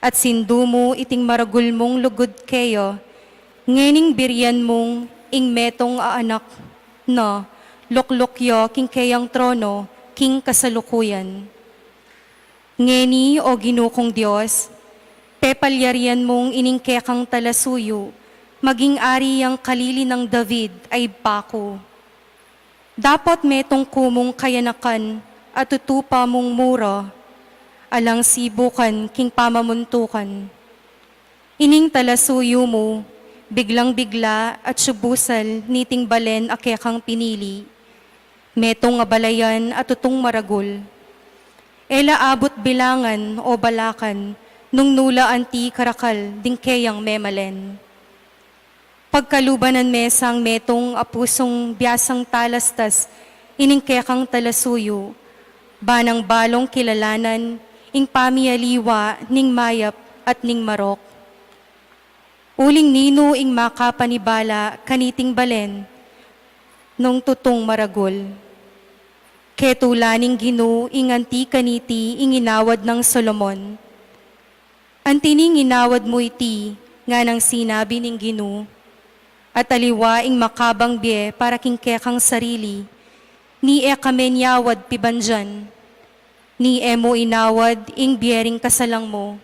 At sindu mu iting maragul mung lugud keya, ngening birian mung ing metung a anak na lukluk ya king keyang trono king kasalukuyan. Ngeni, O Ginu kung Dios, pepalyarian mung ining kekang talasuyu maging ari yang kalili nang David a ibpa ku. Dapot metung ku mung kayanakan a tutupa mung mura, alang sibukan king pamamuntukan. Ining talasuyu mu, biglang-bigla at subusal niting balen a kekang pinili, metung a balayan a tutung maragul. E la abut bilangan o balakan nung nu la anti karakal ding keyang memalen. Pagkaluban nang mesang metung a pusung biasang talastas ining kekang talasuyu, ba nang balung kilalanan ing pamialiwa ning mayap at ning marok. Uling ninu ing makapanibala kaniting balen nung tutung maragul? Ketula ning Ginu ing anti kaniti ing inawad nang Solomon. Anti ning inawad mu iti, nganang sinabi ning Ginu, at aliwa ing makabang bie para king kekang sarili, ni e ka menyawad pibandian, ni e mu inawad ing bie ring kasalang mu.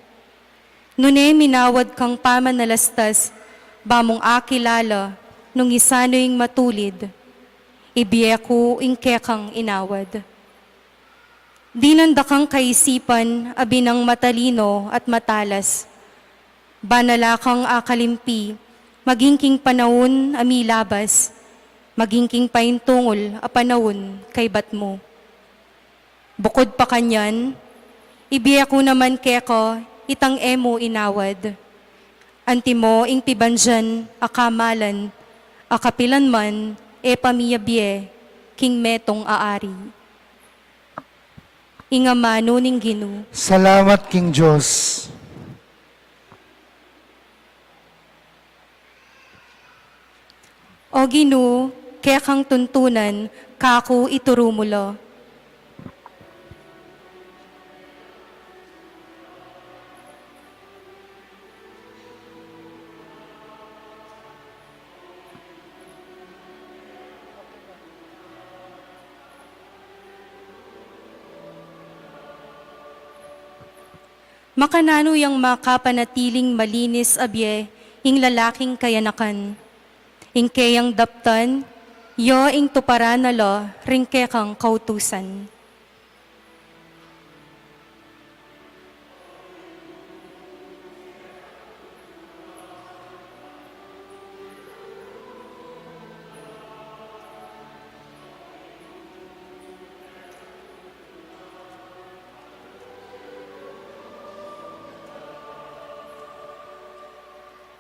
Nune minawad kang pamanalastas, ba mung akilala nung isanu ing matulid, ibie ku ing kekang inawad. Dinan da kang kaisipan a binang matalino at matalas. Ba na la kang akalimpi, maging king panaun a milabas, maging king paintungul a panaun kaybat mu. Bukud pa kanyan, ibie ku naman keka itang e mu inawad. Antimo ing pibandian a kamalan a kapilan man e pa miyabie king metung a ari. Ing amanu ning Ginu. Salamat king Dios. O Ginu, kekang tuntunan, kaku ituru mu la. Makananu yang makapanatiling malinis a bie ing lalaking kayanakan? Ing keyang daptan, ya ing tuparan na la ring kekang kautusan.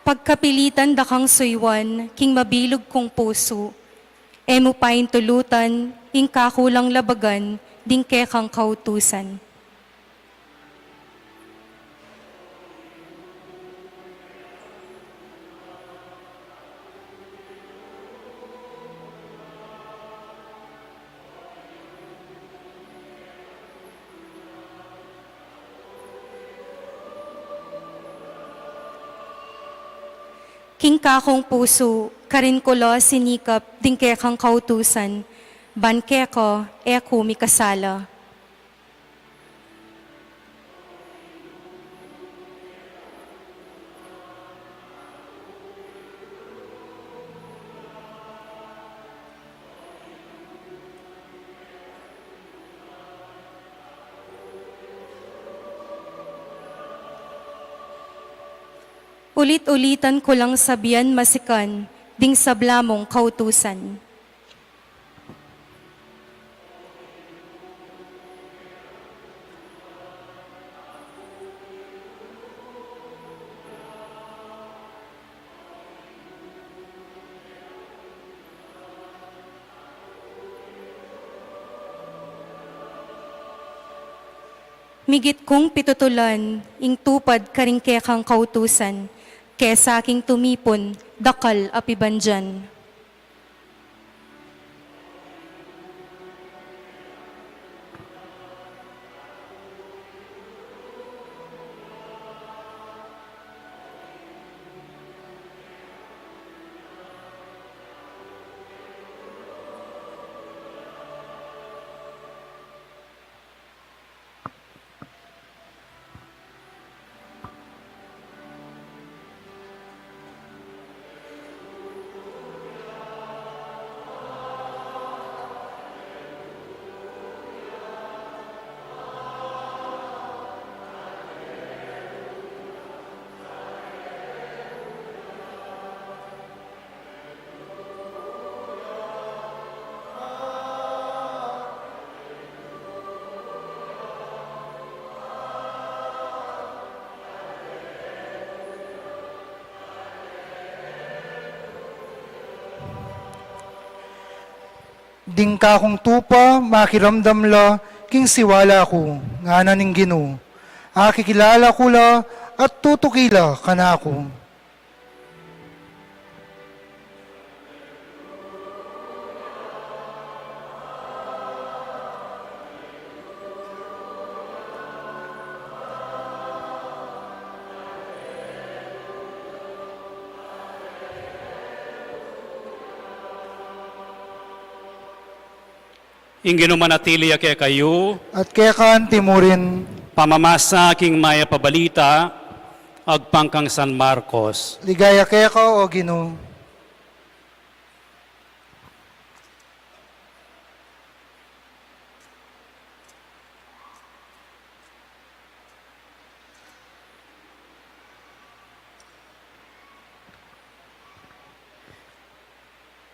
Pagkapilitan da kang suyuan king mabilug kung pusu, e mu paintulutan ing kakulang labagan ding kekang kautusan. King kakung pusu, karin ku la sinikap ding kekang kautusan, ban keka e ku mikasala. Ulit-ulitan ku lang sabian masikan ding sabla mung kautusan. Migit kung pitutulan ing tupad karing kekang kautusan, kesa king tumipun dakal a pibandian. Ding kakung tupa, makiramdam la king siwala ku, ngana ning Ginu. Akikilala ku la at tutuki la kanaku. Ing Ginu manatili ya kekayu. At keka anti mu rin. Pamamasa king Mayap a Balita agpang kang San Marcos. Ligaya keka, o Ginu.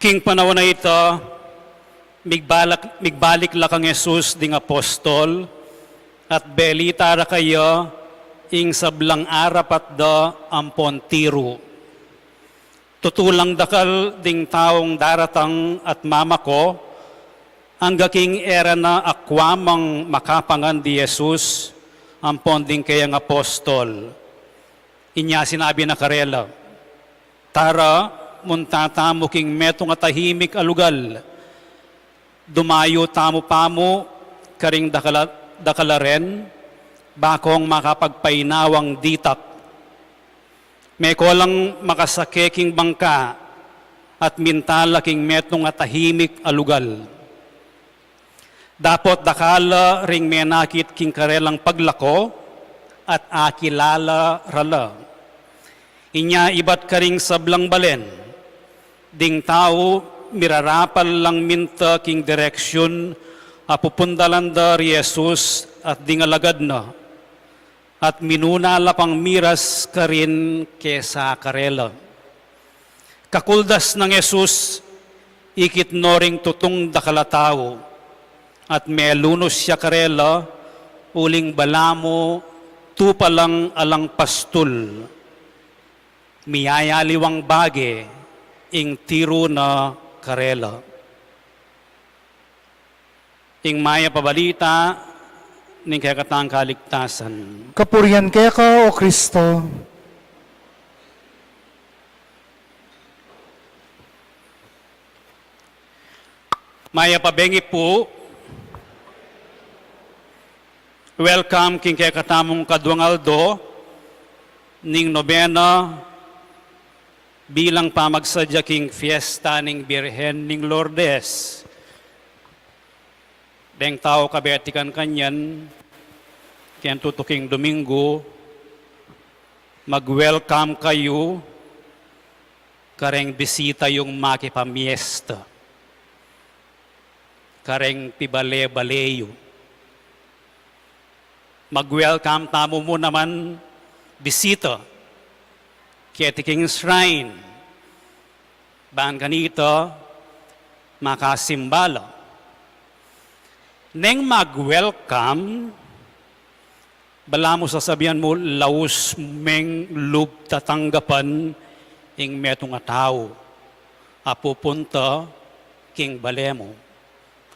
King panaun a ita, migbalak-, migbalik la kang Jesus ding apostol, at belita ra keya ing sablang arapat da ampon tiru. Tutu lang dakal ding taung daratang at mamako, angga king e ra na akua mang makapangan di Jesus ampon ding keyang apostol. Inya sinabi na karela, "Tara, munta tamu king metung a tahimik a lugal. Dumayu tamu pamu karing dakal a, dakal a ren, bakong makapagpainawa ditak. Meko lang makasake king bangka at minta la king metung a tahimik a lugal. Dapot dakal la ring menakit king karelang paglako at akilala ra la. Inya ibat karing sablang balen, ding tau mirarapal lang minta king direksyun a pupundalan da ri Jesus at ding alagad na, at minuna la pang miras karin kesa karela." Kakuldas nang Jesus, ikit no ring tutung dakal a tau, at melunus ya karela, uling balamu tupa lang alang pastul. Miyayaliwang bage ing tiru na karela. Ing Mayap a Balita ning kekatang kaligtasan. Kapurian keka, O Kristo. Mayap a bengi pu. Welcome king kekatamung kaduang aldo ning nobena bilang pamagsadya king fiesta ning Birhen ning Lourdes. Deng tau kabetikan kanyan, keng tutuking Domingo, mag-welcome kayu kareng bisita yung makipamiesta, kareng pibale-bale yu. Mag-welcome tamu mu naman bisita keti king shrine. Ban kanita makasimba la. Neng mag-welcome, balamu sasabian mu, laus meng lub tatanggapan ing metung a tau a pupunta king bale mu.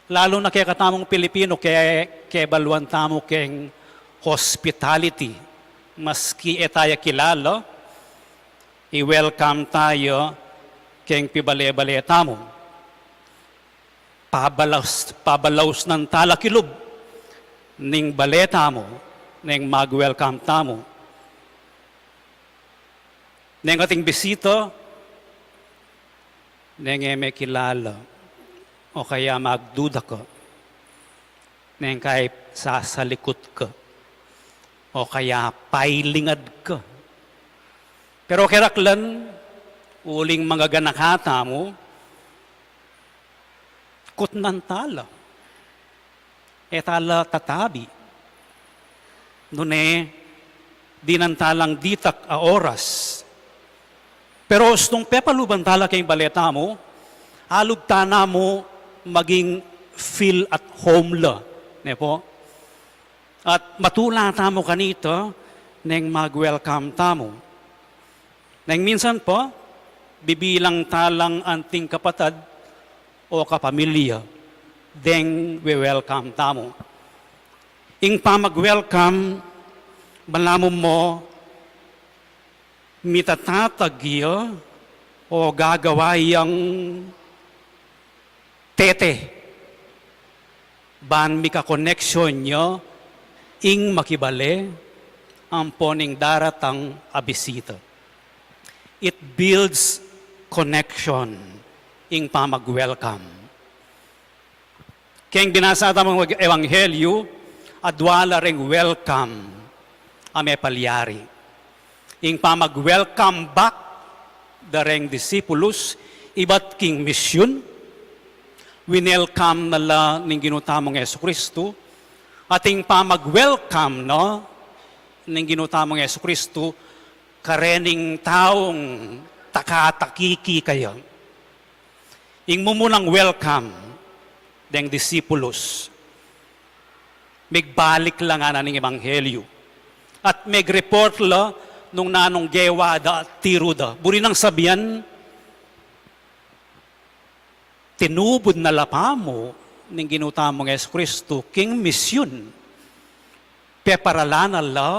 Lalu na kekatamung Pilipino, ke, kebaluan tamu keng hospitality. Maski e taya kilala, i-welcome taya keng pibale-bale tamu. Pabalaus, pabalausnan tala kilub ning bale tamu, neng mag-welcome tamu. Neng ating bisita, neng e me kilala, o kaya magduda ka, neng kay sasalikut ka, o kaya pailingad ka. Pero keraklan, uling mangaganaka tamu, kutnan tala. E tala tatabi. Nune, dinan talang ditak a oras. Pero ustung pepaluban tala keng bale tamu, alub tana mu maging feel at home la, ne pu? At matula tamu kanita, neng mag-welcome tamu. Neng minsan pa, bibilang talang anting kapatad o kapamilya. deng we-welcome tamu. Ing pamag-welcome, balamu mo mitatatag ya o gagawa yang tete ban mika-connection ya ing makibale ampon ing daratang a bisita. It builds connection, ing pamag-welcome. Keng binasa tamung ebanghelyu, adwa la reng welcome a mepalyari. Ing pamag-welcome back da reng disipulus ibat king misyun, winelcome na la ning Ginu tamung Jesucristo, at ing pamag-welcome na ning Ginu tamung Jesucristo karening taung takatakiki kaya. Ing mumunang welcome deng disipulus, megbalik la ngana ning ebanghelyu. At meg-report la nung nanung gewa da at tiru da. Buri nang sabian, tinubud na la pamu ning Ginu tamung Jesucristo king misyun. Peparalan na la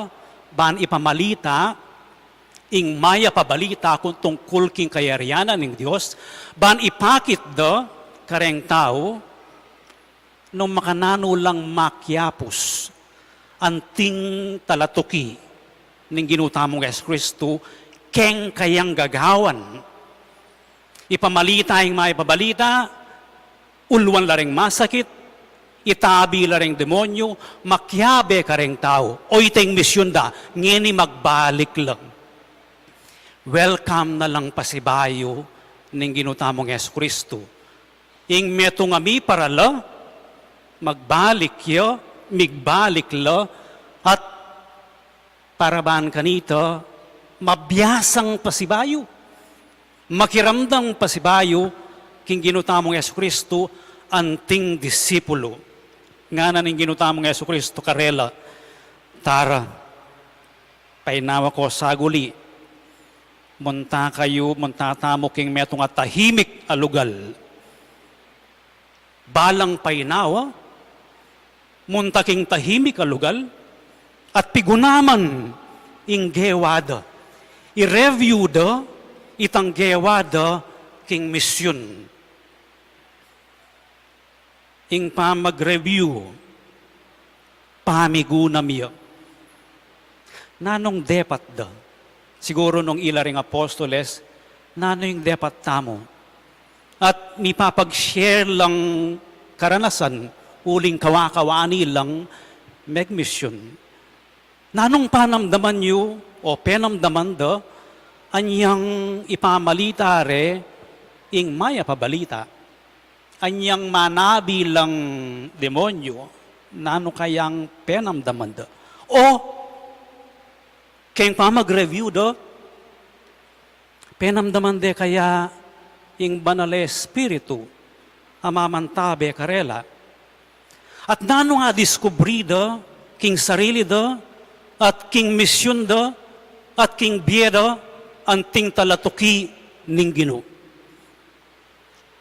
ban ipamalita ing mayap a balita kung tungkul king kayarian ning Dios, ban ipakit da kareng tau nung makananu lang makiapus anting talatuki ning Ginu tamung Jesucristo keng kayang gagawan. Ipamalita ing mayap a balita, uluan la reng masakit, itabi la reng demonyu, makiabe kareng tau. O ita ing misyun da, ngeni magbalik la. Welcome na lang pasibayu ning Ginu tamung Jesucristo. Ing metung a mipara la, magbalik ya, migbalik la, at para ban kanita, mabiasang pasibayu, makiramdam pasibayu king Ginu tamung Jesucristo anting disipulu. Ngana ning Ginu tamung Jesucristo karela, tara, painawa ko saguli, munta kayu, munta tamu king metung a tahimik a lugal. Balang painawa, munta king tahimik a lugal, at pigunaman ing gewa da. I-review da itang gewa da king misyun. Ing pamag-review, pamigunam ya. Nanung depat da? Siguru nung ila ring apostoles, nanu ing depat tamu? At mipapag-share lang karanasan, uling kawa-kawani lang megmisyun. Nanung panamdaman yu o penamdaman da anyang ipamalita re ing mayap a balita? Anyang manabi lang demonyu, nanu kayang penamdaman da? O, keng pamag-review da, penamdaman de kaya ing Banal a Espiritu a mamantabe karela? At nanung adiskubri da king sarili da, at king misyun da, at king bie da, anting talatuki ning Ginu?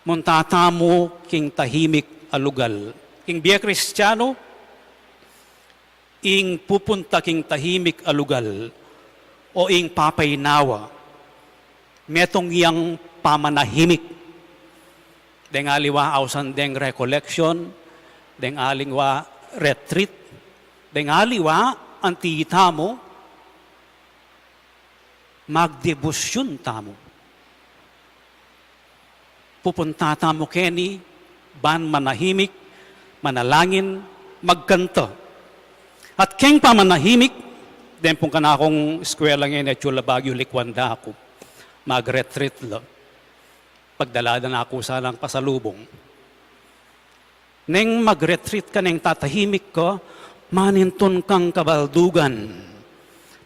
Munta tamu king tahimik a lugal. King bie Kristianu, ing pupunta king tahimik a lugal o ing papainawa, metung yang pamanahimik. Deng aliwa ausan deng recollection, deng aliwa retreat, deng aliwa anti tamu magdebosyun tamu. Pupunta tamu keni ban manahimik, manalangin, magkanta. At keng pamanahimik, deng pung kanakung eskwela ngeni, atyu la Baguio, likwan da ku. Mag-retreat la. Pagdala da na ku sanang pasalubung. Neng mag-retreat ka, neng tatahimik ka, manintun kang kabaldugan.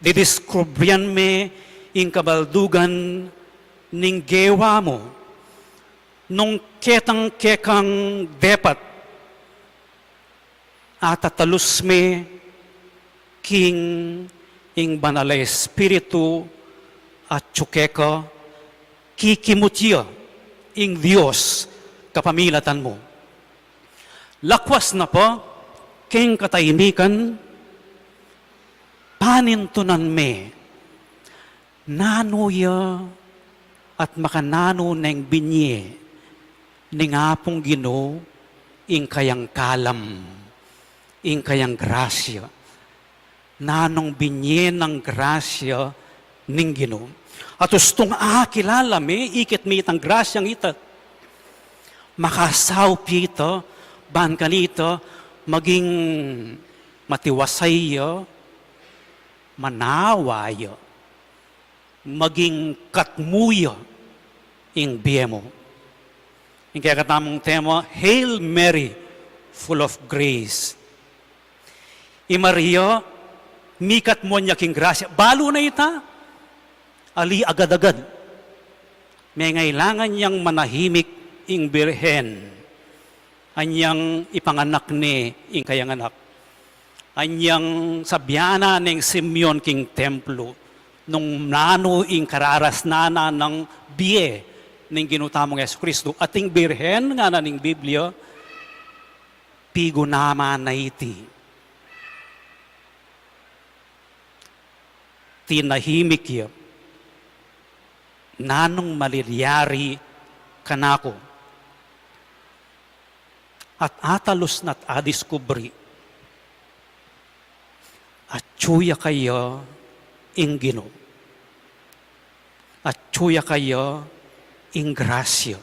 Didiskubrian me ing kabaldugan ning gewa mu. Nung ketang kekang depat, atatalus me king ing Banal a Espiritu atyu keka, kikimut ya ing Dios kapamilatan mu. Lakwas na pa king katahimikan, panintunan me nanu ya at makananu neng binie ning Apung Ginu ing kayang kalam, ing kayang grasya. Nanung binie nang grasya ning Ginu. At ustung akilala me, ikit me itang grasyang ita, makasaup ya ita, ban kanita maging matiwasay ya, manawa ya, maging katmu ya ing bie mu. Ing kekatamung tema, Hail Mary, full of grace. I Maria, mikatmuan ya king grasya. Balu na ita, ali agad-agad. Mengailangan yang manahimik ing Birhen. Anyang ipanganak ne ing kayang anak. Anyang sabyan na neng Simeon king templo, nung nanu ing kararasnan na nang bie ning Ginu tamung Jesucristo, at ing Birhen ngana ning Biblia, pigunaman na iti. Tinahimik ya, nanung malilyari kanaku. At atalus na't adiskubri, atyu ya kaya ing Ginu. Atyu ya kaya ing grasya.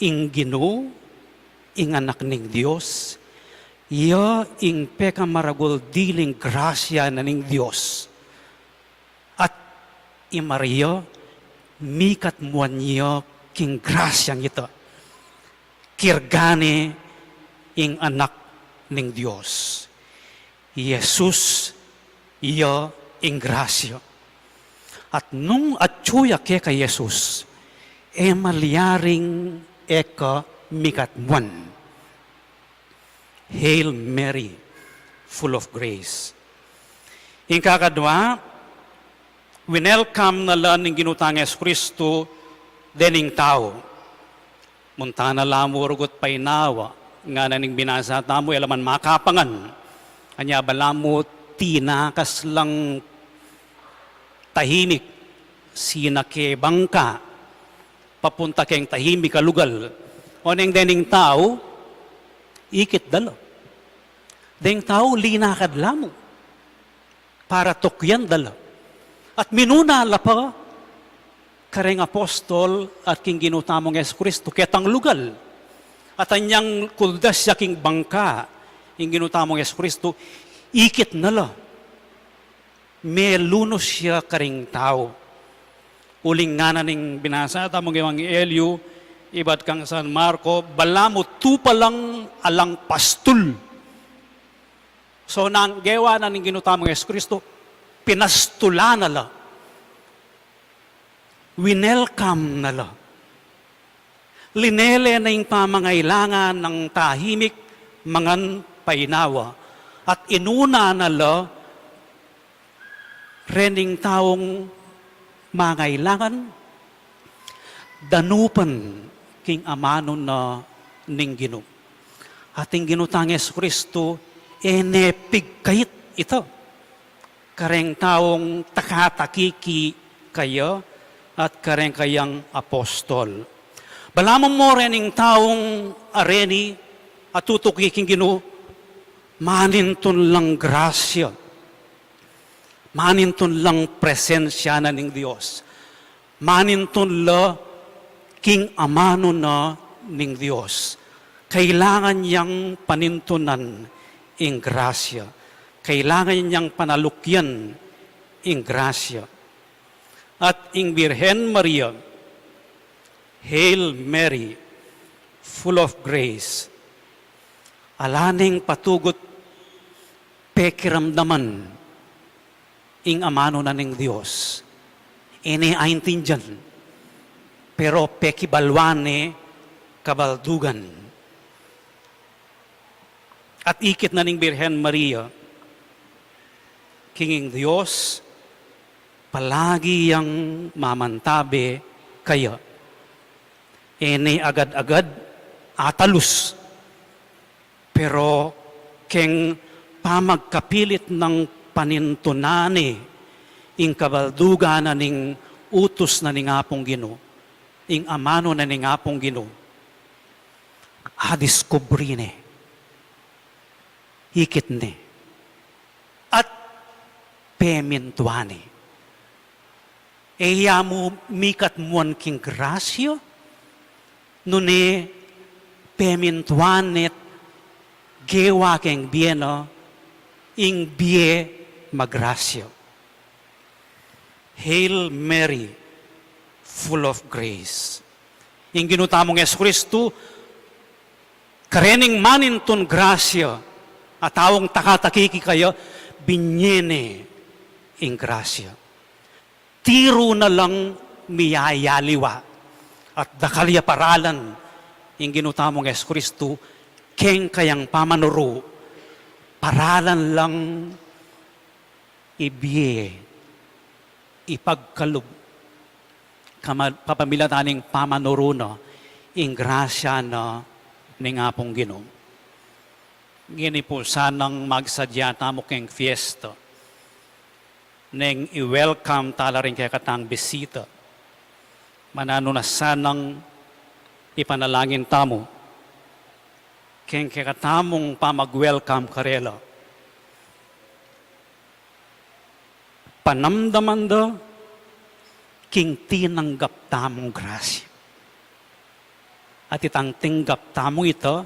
Ing Ginu, ing Anak ning Dios, ya ing pekamaragul diling grasya na ning Dios. At i Maria, mikatmuan ya king grasyang ita. Kirga ne ing Anak ning Dios. Jesus ya ing grasya. At nung atyu ya keka Jesus, e malyaring e ka mikatmuan. Hail Mary, full of grace. Ing kakadwa, winelcome na la ning Ginu tang Jesucristo dening tau. Munta na la mu rugut painawa, ngana ning binasa tamu, e la man makapangan. Anya balamu tinakas lang tahimik, sinake bangka, papunta keng tahimik a lugal. Oneng dening tau, ikit da la. Deng tau, linakad la mu. Para tukyan da la. At minuna la pa kareng apostol at king Ginu tamung Jesucristo ketang lugal. At anyang kuldas ya king bangka ing Ginu tamung Jesucristo, ikit na la. Melunus ya karing tau. Uling ngana ning binasa tamung ebanghelyu ibat kang San Marco, balamu tupa lang alang pastul. So, nanu ing gewa na ning Ginu tamung Jesucristo? Pinastulan na la. Winelcome na la. Linele na ing pamangailangan nang tahimik mangan painawa. At inuna na la rening taung mangailangan, danupan king amanu na ning Ginu. At ing Ginu tang Jesucristo, e ne pigkait ita kareng taung takatakiki kaya at kareng kayang apostol. Balamu mo rening taung areni at tutuki king Ginu, manintun lang grasya, manintun lang presensya na ning Dios. Manintun la king amanu na ning Dios. Kailangan yang panintunan ing grasya. Kailangan yang panalukyan ing grasya. At ing Birhen Maria, Hail Mary, full of grace, ala neng patugut pekiramdaman ing amanu na ning Dios. E ne aintindian, pero pekibaluan ne kabaldugan. At ikit na ning Birhen Maria king ing Dios, palagi yang mamantabe kaya. E ne agad-agad atalus Pero keng pamagkapilit nang panintunan ne ing kabaldugan na ning utus na ning Apung Ginu, ing amanu na ning Apung Ginu, adiskubri ne, ikit ne, at pemintuan ne. E ya mu mikatmuan king grasya, nune pemintuan ne't gewa keng bie na ing bie magrasya. Hail Mary, full of grace. Ing Ginu tamung Jesucristo, karening manintun grasya, a taung takataki kaya, binie ne ing grasya. Tiru na lang miyayaliwa at dakal ya paralan ing Ginu tamung Jesucristo keng kayang pamanuru, paralan lang ibie, ipagkalub, kama-, kapamilatan ning pamanuru na, ing grasya na ning Apung Ginu. Ngeni pu sanang magsadya tamu keng fiesta neng i-welcome tala ring kekatang bisita. Mananu na sanang ipanalangin tamu keng kekatamung pamag-welcome karela. Panamdaman da king tinanggap tamung grasya. At itang tinggap tamu ita,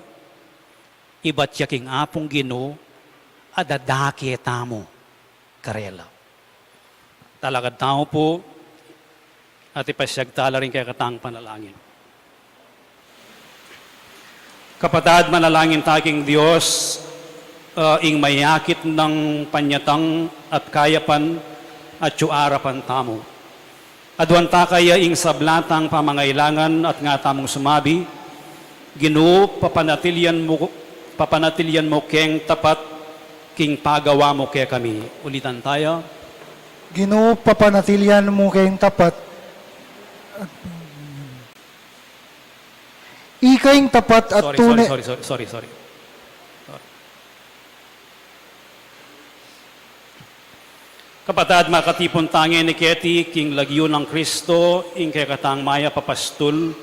ibat ya king Apung Ginu, adadake tamu karela. Talakad tamu pu, at ipasyag tala ring kekatang panalangin. Kapatad, manalangin ta king Dios, ah, ing mayakit nang panyatang at kayapan at yu arapan tamu. Aduan ta kaya ing sabla tang pamangailangan at nga tamung sumabi, Ginu, papanatilian mu, papanatilian mu keng tapat king pagawa mu kekami. Ulitan taya. Ginu, papanatilian mu keng tapat. Ika ing tapat at Sorry, tune- sorry, sorry, sorry, sorry, sorry. Sorry. Kapatad, makatipun ta ngeni keti king lagyu nang Kristo, ing kekatang mayap a pastul,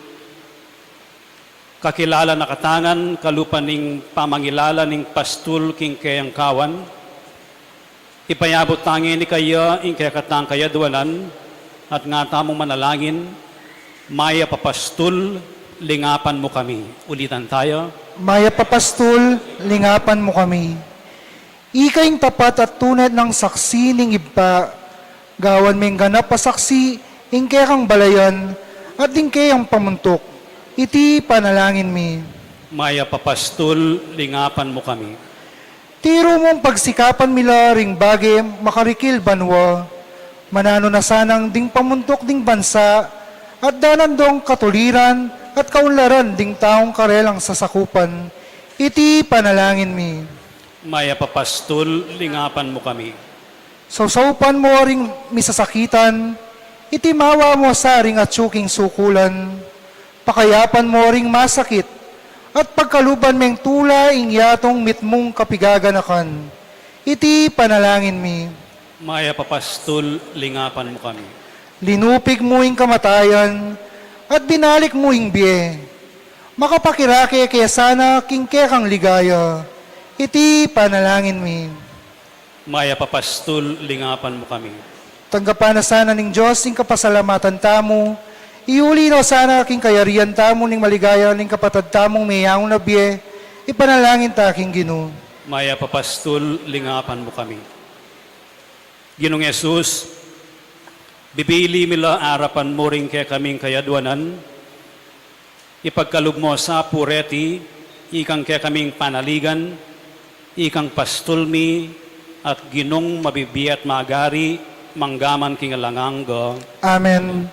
kakilala na katangan, kalupa ning pamangilala ning pastul king keyang kawan, ipayabut ta ngeni kaya ing kekatang kayadwanan, at nga tamung manalangin, Mayap a Pastul, lingapan mu kami. Ulitan taya. Mayap a Pastul, lingapan mu kami. Ika ing tapat at tune nang saksi ning Ibpa, gawan meng ganap a saksi ing kekang balayan at ding keyang pamuntuk. Iti panalangin mi. Mayap a Pastul, lingapan mu kami. Tiru mung pagsikapan mi la ring bage makarikil banua, mananu na sanang ding pamuntuk ding bansa at danan dong katuliran at kaunlaran ding taung karelang sasakupan. Iti panalangin mi. Mayap a Pastul, lingapan mu kami. Sausaupan mu ring misasakitan, itimawa mu sa ring atyu king sukulan, pakayapan mu ring masakit, at pagkaluban meng tula ing yatung mitmung kapigaganakan. Iti panalangin mi. Mayap a Pastul, lingapan mu kami. Linupig mu ing kamatayan, at binalik mu ing bie. Makapakirake ke sana king kekang ligaya. Iti panalangin mi. Mayap a Pastul, lingapan mu kami. Tanggapan na sana ning Dios ing kapasalamatan tamu. Iuli no sana king kayarian tamu ning maligaya ning kapatad tamung meyangu na bie. Ipanalangin ta king Ginu. Mayap a Pastul, lingapan mu kami. Ginung Jesus, bibili mi la arapan mu ring kekaming kayadwanan, ipagkalub mu sa pu reti, ikang kekaming panaligan, ikang pastul mi, at Ginung mabibie at magari, mangga man king alang angga. Amen.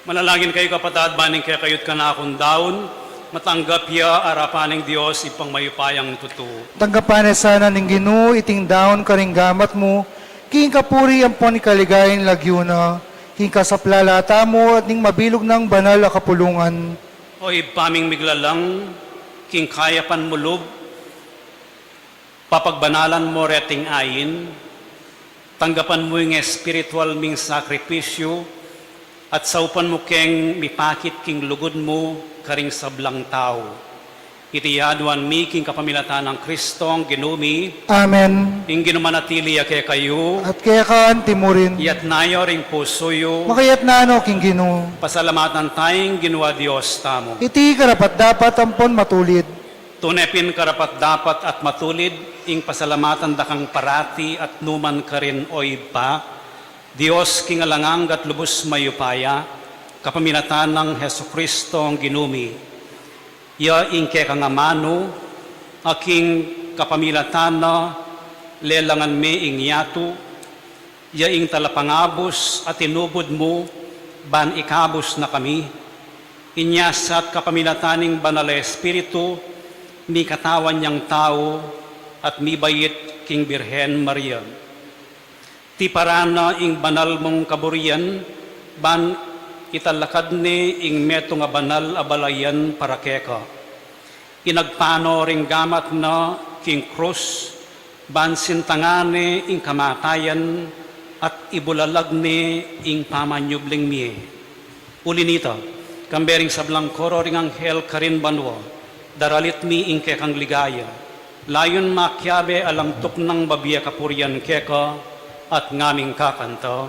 Manalangin kayu, kapatad, ban ing kekayu't kanakung daun matanggap ya arapan ning Dios Ibpang mayupayang tutu. Tanggapan na sana ning Ginu iting daun karing gamat mu, king kapurian ampon kaligayan ning lagyu na, king kasaplalan tamu at ning mabilug nang banal a kapulungan. O Ibpa ming miglalang, king kayapan mu lub papagbanalan mu reting ain, tanggapan mu ing espiritual ming sakripisyu, at saupan mu keng mipakit king lugud mu karing sablang tau. Iti aduan mi king kapamilatan nang Kristong Ginu mi. Amen. Ing Ginu manatili ya kekayu. At keka anti mu rin. Iyatas yu ring pusu yu. Makayatas no king Ginu. Pasalamatan taya ing Ginu a Dios tamu. Iti karapat-dapat ampon matulid. Tune pin karapat-dapat at matulid ing pasalamatan da kang parati at nukarin man, O Ibpa, Dios king alang angga at lubus mayupaya, kapamilatan nang Jesukristong Ginu mi. Ya ing kekang amanu, a king kapamilatan na lelangan me ing yatu, ya ing talapangabus a tinubud mu ban ikabus na kami. Inya sa at kapamilatan ning Banal a Espiritu, mikatawan yang tau at mibait king Birhen Maria. Tiparan na ing banal mung kaburian ban italakad ne ing metung a banal a balayan para keka. Inagpano ring gamat na king krus, ban sintangan ne ing kamatayan at ibulalag ne ing pamanyubling mie. Uli nita, kambe ring sablang koro ring anghel karin banua, daralit mi ing kekang ligaya. Layun makiabe alang tuknang babie kapurian keka at ngaming kakanta.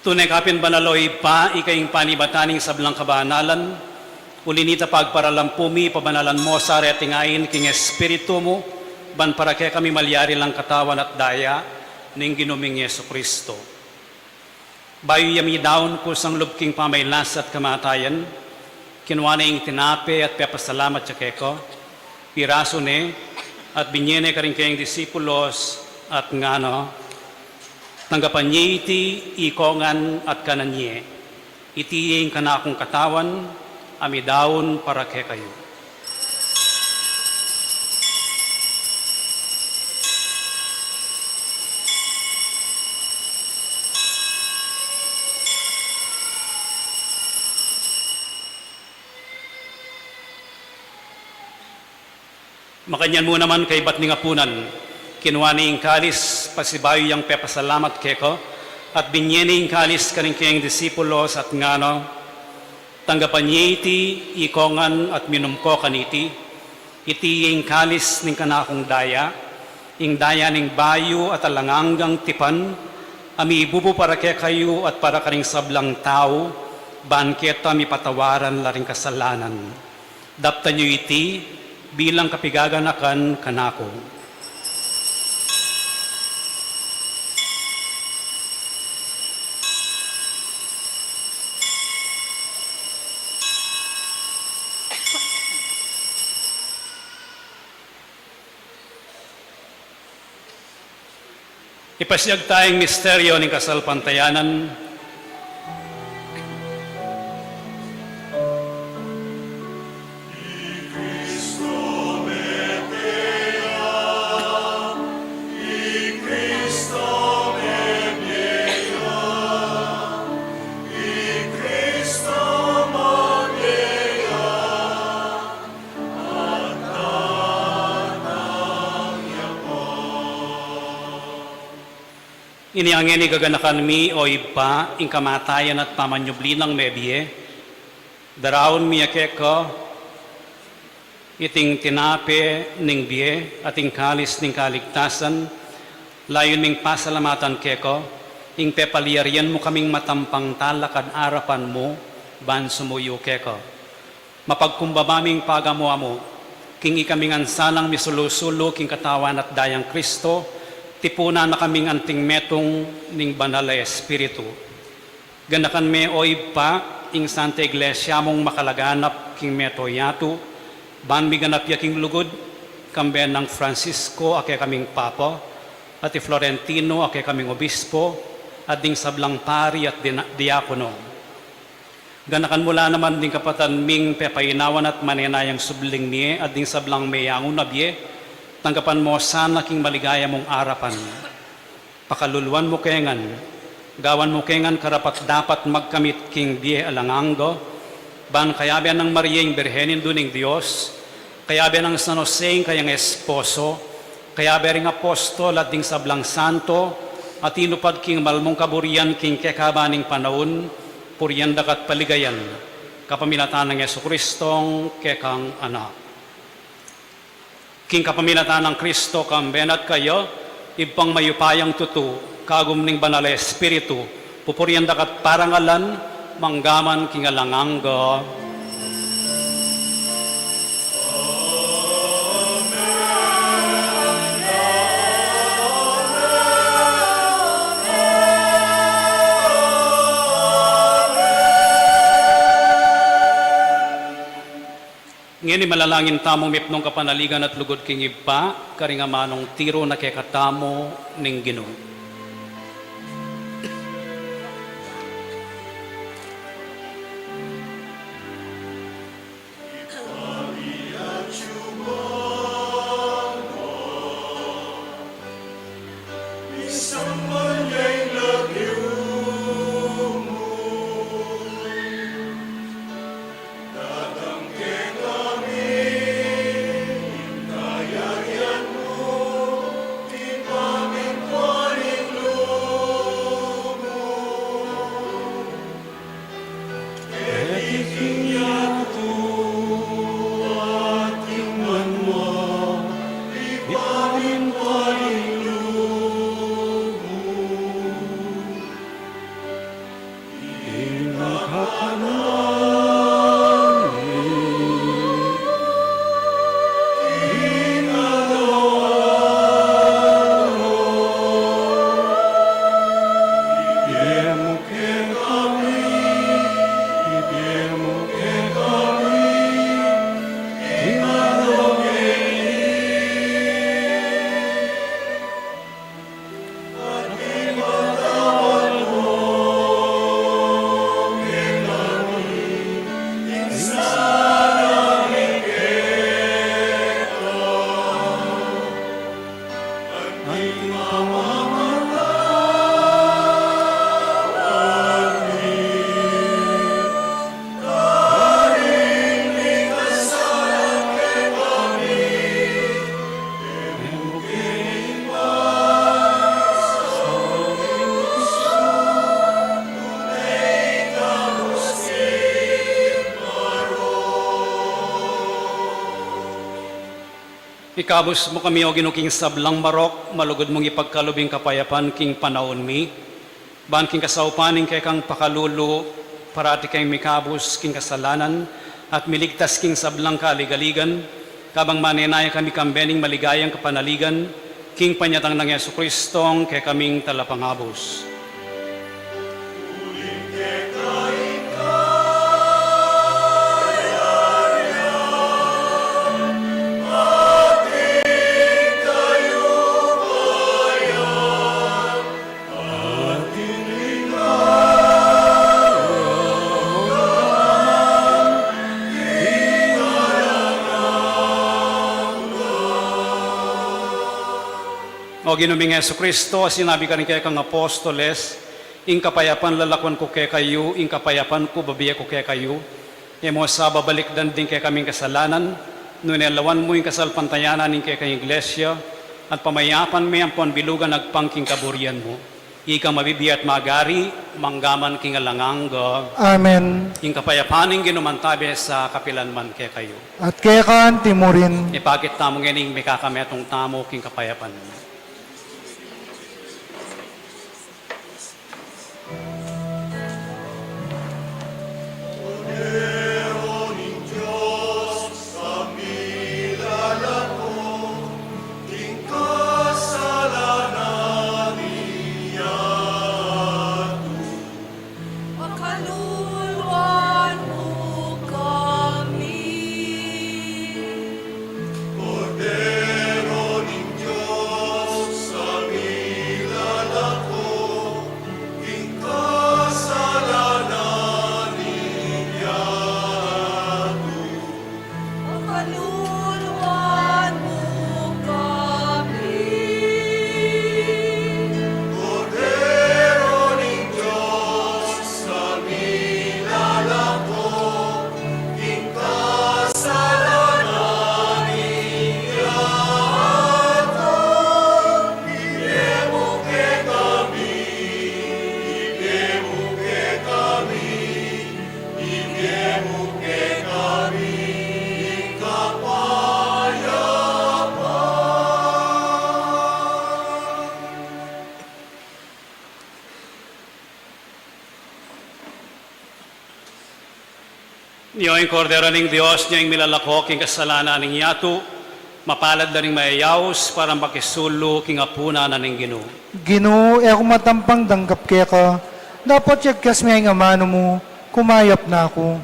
Tune kapin banal, o Ibpa, ika ing panibatan ning sablang kabanalan, uli na nita pagparalampu mi, pabanalan mu sa reting ain king Espiritu mu, ban para kekami malyari lang katawan at daya ning Ginu ming Jesucristo. Bayu ya midaun kusang lub king pamailasa at kamatayan, kinua ne ing tinape at pepasalamat ya keka, pirasu ne, at binye ne karing kayang disipulos, at ngana, "Tanggapan ye iti, ikong ngan at kanan ye. Iti ing kanakung katawan, a midaun para kekayu." Makanyan mu naman kaibat ning apunan, kinua ne ing kalis, pasibayu yang pepasalamat keka, at binye ne ing kalis karing kayang disipulos, at ngana, "Tanggapan ye iti, ikong ngan at minum ko kaniti. Iti ing kalis ning kanakung daya, ing daya ning bayu at alang anggang tipan, a mibubu para kekayu at para karing sablang tau, ban keta mipatawaran la ring kasalanan. Daptan yu iti bilang kapigaganakan kanaku." Ipasiag taya ing misteryo ning kasalpantayanan. Inya ngeni gaganakan mi, o Ibpa, ing kamatayan at pamanyubli nang mebie, daraun mi ya keka iting tinape ning bie at ing kalis ning kaligtasan, layun ming pasalamatan keka ing pepalyarian mu kaming matampang talakad arapan mu ban sumuyu keka. Mapagkumbaba ming pagamu-amu king ikami ngan sanang misulu-sulu king katawan at dayang Kristo, tipunan na kaming anting metung ning Banal a Espiritu. Ganakan me, o Ibpa, ing Santa Iglesia mung makalaganap king meto yatu, ban miganap ya king lugud, kambe nang Francisco a kekaming Papa, at i Florentino a kekaming Obispo, at ding sablang pari at dina-, diakono. Ganakan mu la naman ding kapatad ming pepainawan at manenayang subling mie at ding sablang meyangu na bie, tanggapan mu sana king maligaya mung arapan. Pakaluluan mu ke ngan, gawan mu ke ngan karapat-dapat magkamit king bie alang angga, ban kayabe nang Maria ing Birhen Indu ning Dios, kayabe nang San Jose ing kayang esposo, kayabe ring apostol at ding sablang santo, a tinupad king malmung kaburian king kekaban ning panaun, purian da ka at paligayan, kapamilatan nang Jesucristong kekang Anak. King kapamilatan nang Kristo, kambe na at kaya, Ibpang mayupayang tutu, kagum ning Banal a Espiritu, pupurian da ka at parangalan, mangga man king alang angga. Ngeni manalangin tamung mipnung kapanaligan at lugud king Ibpa, karing amanung tiru na kekatamu ning Ginu. Ikabus mu kami, O Ginu, king sablang marok, malugud mung ipagkalub ing kapayapan king panaun mi. Ban king kasaupan ning kekang pakalulu, parati keng mikabus king kasalanan, at miligtas king sablang kaligaligan, kabang manenaya kami kambe ning maligayang kapanaligan, king panyatang nang Jesu Kristong kekaming Talapangabus. O Ginu ming Jesu Kristo, sinabi mu karing kekang apostoles, ing kapayapan lalakwan ku kekayu, ing kapayapan ku bibie ku kekayu. E mu sa babalikdan ding kekaming kasalanan, nune lawan mu ing kasalpantayanan ning kekang iglesia, at pamayapan me ampon bilugan agpang king kaburian mu. Ika mabibie at magari, mangga man king alang angga. Amen. Ing kapayapan ning Ginu mantabe sa kapilan man kekayu. At keka anti mu rin. Ipakit tamu ngening mikakametung tamu king kapayapan. Pakaluluan mu kami. Kordero ning Dios, a milalako king kasalanan ning yatu. Pakaluluan mu kami. Kordero ning Dios, a milalako king kasalanan ning yatu. Ibie mu kekami, ibie mu kekami, ibie mu kekami ing kapayapan. Nyo ing Kordero ning Dios, nyo ing milalako king kasalanan ning yatu. Mapalad la ring mayayaus para makisulu king apunan na ning Ginu. Ginu, e ku matampang danggap keka, dapot yagkas me ing amanu mu, kumayap na ku.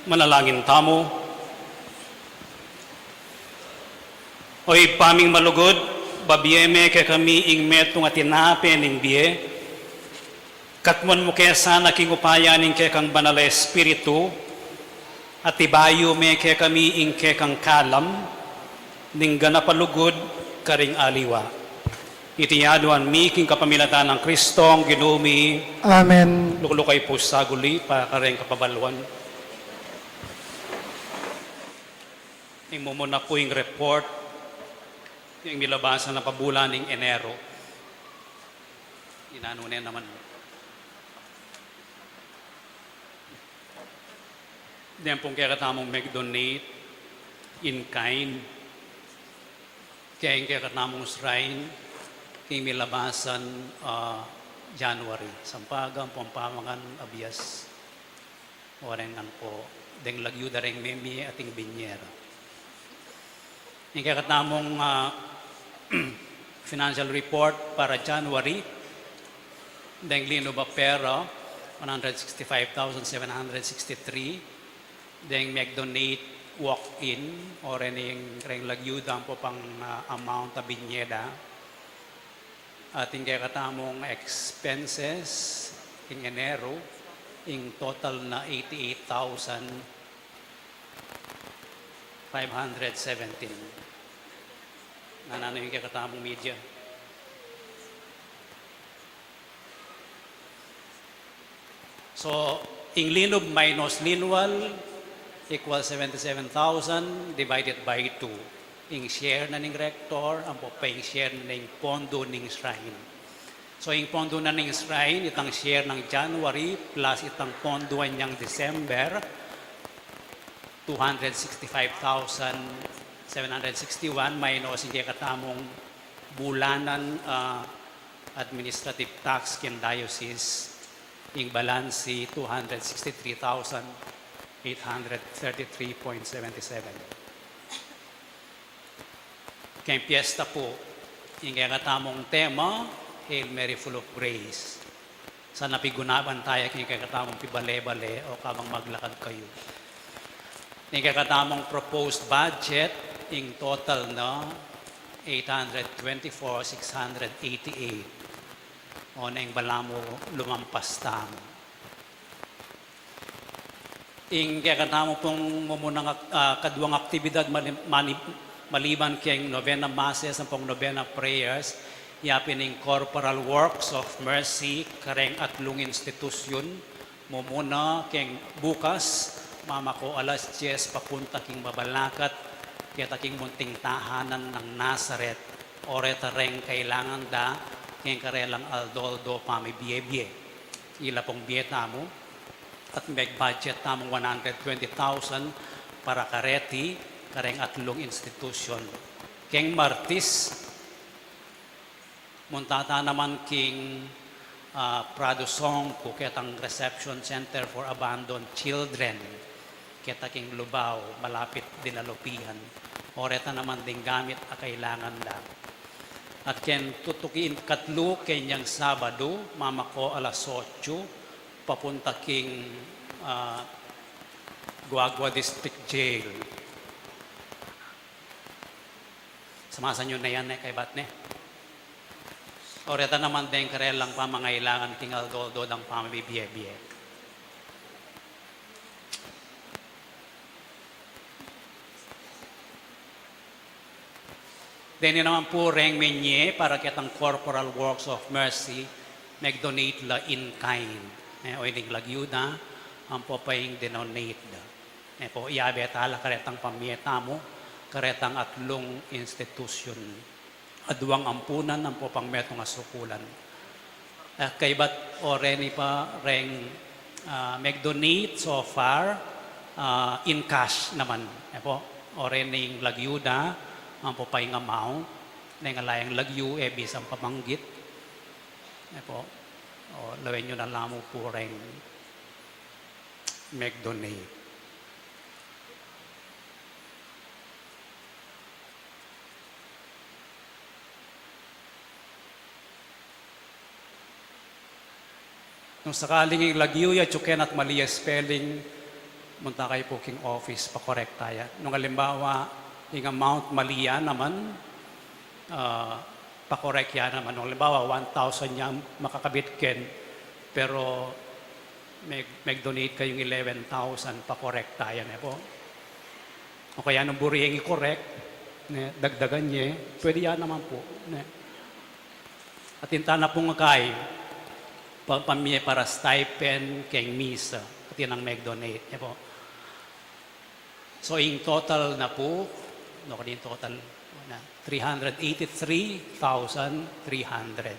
Manalangin tamu. O Ibpa ming malugud, babie me kekami ing metung a tinape ning bie, katmuan mu ke sana king upaya ning kekang Banal a Espiritu, at ibayu me kekami ing kekang kalam, ning ganap a lugud karing aliwa. Iti aduan mi king kapamilatan nang Kristong Ginu mi. Amen. Lukluk kayu pu saguli para kareng kapabaluan. Ing mumuna pu ing report ning milabasan a pabulan ning Enero. Inanu ne naman. Den pung kekatamung mag-donate in kind keng kekatamung shrine king milabasan a January, Sampaguan, Pampanga, Abias, Orengan po, deng lagyu da reng memie at ing binyera. Ing kekatamung, ah, financial report para January, deng linub a pera, one hundred sixty-five thousand seven hundred sixty-three, deng mag-donate walk-in, o reng, reng lagyu da ampo pang, ah, amount a binye da. At ing kekatamung expenses king Enero, ing total na eighty-eight thousand five hundred seventeen. Nananu ing kekatamung media? So, ing linub minus linual equals seventy-seven thousand divided by two. Ing share na ning rector, ampo pa ing share na ning pondo ning shrine. So, ing pondo na ning shrine, itang share nang January plus itang pondo nang December, two hundred sixty-five thousand seven hundred sixty-one minus ing kekatamung bulanan, ah, administrative tax king diocese, ing balansi two hundred sixty-three thousand eight hundred thirty-three point seventy-seven. Keng piyesta pu, ing kekatamung tema, Hail Mary, full of grace. Sana pigunawan taya king kekatamung pibale-bale o kabang maglakad kayu. Ing kekatamung proposed budget, ing total na eight hundred twenty-four six hundred eighty-eight. O neng balamu lumampas tamu. Ing kekatamu pung mumunang ak-, ah, kaduang aktibidad mali-, mani-, maliban keng novena masses ampong novena prayers, yapin ing corporal works of mercy kareng atlung institusyun, mumuna keng bukas, mamako alas dyes papunta king Mabalacat, keta king munting tahanan nang Nazaret, o reta reng kailangan da keng karelang aldo-aldo pamibie-bie. Ila pung bie tamu, at meg-budget tamung one hundred twenty thousand para kareti kareng atlung institusyun. Keng Martis, munta ta naman king, ah, Prado Songco, ketang reception center for abandoned children. Keta king Lubao, malapit Dinalupihan. O reta naman ding gamit a kailangan da. At keng tutuki ing katlu, kenyang Sabado, mamako alas otso, papunta king, ah, Guagua District Jail. Samasan yu na yan, e, kaybat ne. O reta naman deng karelang pamangailangan king aldo-aldo dang pamibie-bie. Deni naman pu reng menye para ketang Corporal Works of Mercy, meg-donate la in kind. E, o ining lagyu da, ampo pa ing dinonate da. E pu, iyabe ta la karetang pamie tamu, karetang atlung institusyun. Aduang ampunan ampo pang metung a sukulan. E, kaybat o reni pa reng, ah, meg-donate so far, ah, in cash naman. E pu, o rening lagyu da, ampo pa ing amount, neng ala yang lagyu, e bisang pamanggit. E pu, o, lawen yu na la mu pu reng meg-donate. Nung sakaling ing lagyu ya, atyu ke na at mali ya spelling, Munta kayu pu king office, pa-correct taya. Nung alimbawa, ing amount mali ya naman, ah, pa-correct ya naman. Nung alimbawa, one thousand yang makakabit ken, pero meg-, meg-donate kayung eleven thousand, pa-correct taya, ne pu. O kaya nung buri yang i-correct, ne, dagdagan ye, pwede ya naman pu, ne. Atin tana pung akay, pa-, pamie para stipend keng misa, atin nang meg-donate, ne pu. So, ing total na pu, no, ing total na, three hundred eighty-three thousand three hundred.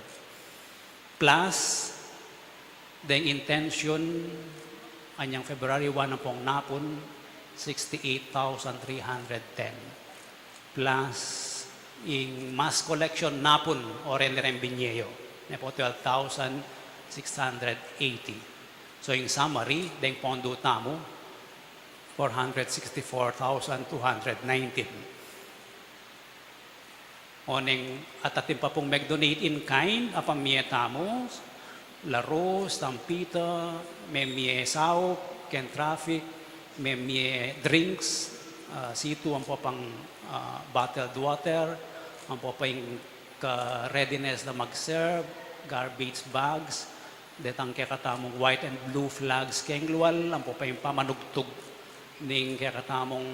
Plus, deng intention, anyang February one ampong napun, sixty-eight thousand three hundred ten. Plus, ing mass collection napun, o reni reng binie yu, ne pu, twelve thousand six hundred eighty. So, ing summary, deng pondo tamu, four hundred sixty-four thousand two hundred nineteen. Oneng at atin pa pung meg-donate in kind, a pamie tamu, laru, stampita, memie saup keng traffic, memie drinks, ah, situ ampo pang, ah, bottled water, ampo pa ing ka-readiness da mag-serve, garbage bags, detang kekatamung white and blue flags keng lual, ampo pa ing pamanugtug ning kekatamung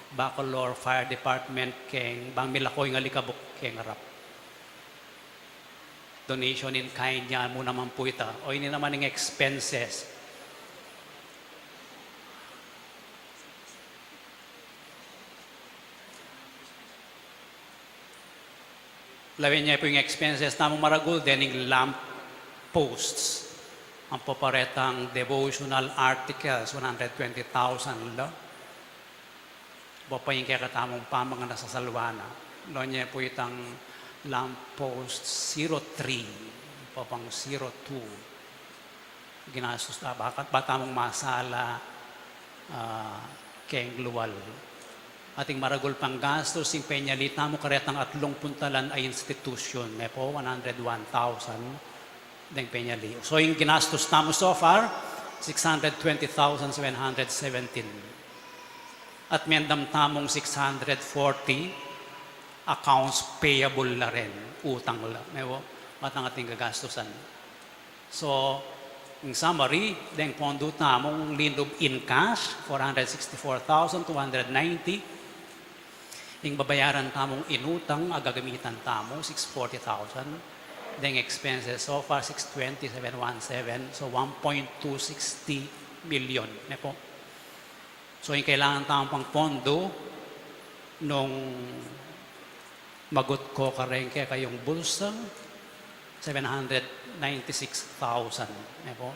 Bacolor Fire Department keng bang milako ing alikabuk keng arap. Donation in kind ya mu naman pu ita. O ini naman ing expenses. Lawen ye pu ing expenses tamung maragul, dening lamp posts, ampo pa retang devotional articles, one hundred twenty thousand la. Ampo pa ing kekatamung pamangan a sasalwanan. Lawen ye pu itang lamp post zero three, ampo pang zero two. Ginastos ta, bakat ba tamung masala, ah, keng lual. Ating maragul pang gastos, ing penyali tamu karetang atlung puntalan a institusyun, ne pu, one hundred one thousand deng penyali. So, ing ginastos tamu so far, six hundred twenty thousand seven hundred seventeen. At mendam tamung six hundred forty accounts payable la rin, utang la. Ne pu, batang ating gagastusan. So, in summary, deng pondo tamung linub in cash, four hundred sixty-four thousand two hundred ninety. Ing babayaran tamung inutang a gagamitan tamu, six forty thousand. Deng expenses so far, six twenty, seven one seven. So, one point two sixty million, ne pu. So, ing kailangan tamung pang pondo, nung magut ko kareng kekayung bulsa, seven hundred ninety-six thousand, ne pu.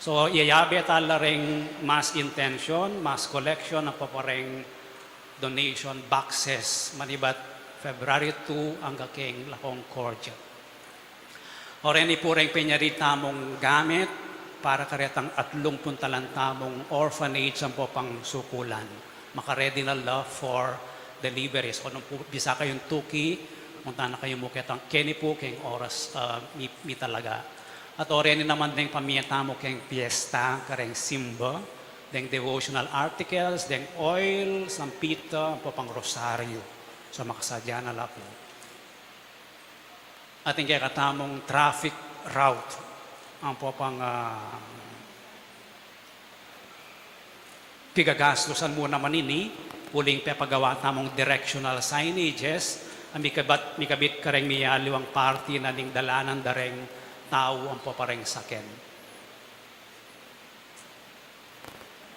So, iyayabe ta la reng mass intention, mass collection, ampo pa reng donation boxes, manibat February two angga keng La Concordia. O reni pu reng penyali tamung gamit para karetang atlung puntalan tamung orphanage ampo pang sukulan. Makaredi na la for deliveries. O nung pu bisa kayung tuki, munta na kayu mu ketang keni pu keng oras, ah, mi-, mitalaga. At o reni naman deng pamie tamu keng piesta, kareng simba, deng devotional articles, deng oil, sampita, ampo pang rosaryo. So, makasadya na la pu. Ating kekatamung traffic route, ampo pang, ah, pigagastusan mu naman ini, uling pepagawa tamung directional signages, a mikabat-, mikabit kareng mialiwang parti na ning dalanan da reng tau ampo pa reng saken.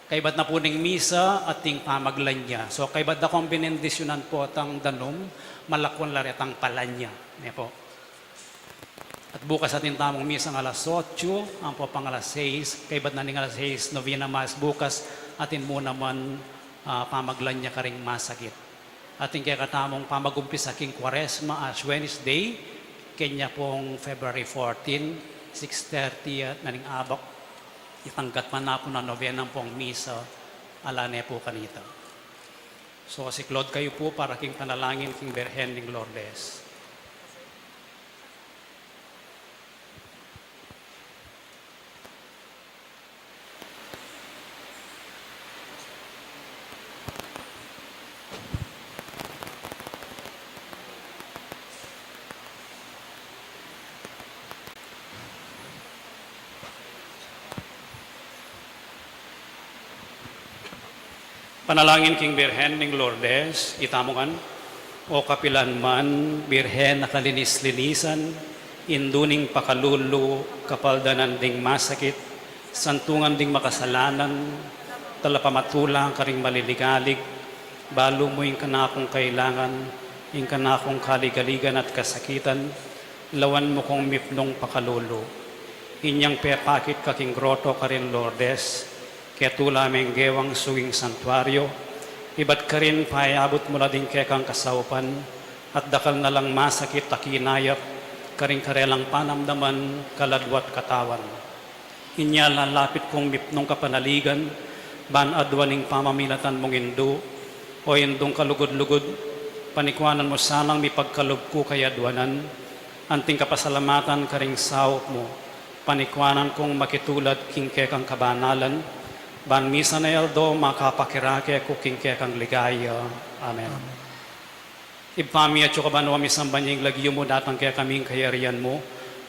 Kaibat na pu ning misa at ing pamaglanya. So, kaibat da kung binendisyunan pu tang danum, malakwan la retang palanya, ne pu. At bukas atin tamung misang alas otso, ampo pang alas seis, kaibat na ning alas seis, novena mass bukas, atin mu naman, ah, pamaglanya karing masakit. Ating kekatamung pamagumpisa king Kuaresma, Ash Wednesday, kenya pung February fourteen, six thirty, at na ning abak, itang gatpanapun a novena ampong misa, ala ne pu kanita. So, siklaud kayu pu para king panalangin king Birhen ning Lourdes. Panalangin king Birhen ning Lourdes. Itamu ngan. O kapilan man, Birhen a kalinis-linisan, indu ning pakalulu, kapaldanan ding masakit, santungan ding makasalanan, talapamatulang karing maliligalig, balu mu ing kanakung kailangan, ing kanakung kaligaligan at kasakitan, lawan mu kung mipnung pakalulu. Inyang pepakit ka king groto karin Lourdes, ketula meng gewang suging santuario, ibat karin payabut mu la ding kekang kasaupan, at dakal na lang masakit a kinayap karing karelang panamdaman, kaladwa at katawan. Inya lalapit kung mipnung kapanaligan, ban aduan ing pamamilatan mung indu, o indung kalugud-lugud, panikuanan mu sanang mipagkalub ku kaya aduanan, anting kapasalamatan karing saup mu, panikuanan kung makitulad king kekang kabanalan, ban misan a aldo makapakirake ku king kekang ligaya. Amen. Ibpa mi, atsu ka banua, misamban ya ing lagyu mu, datang kekami ing kayarian mu,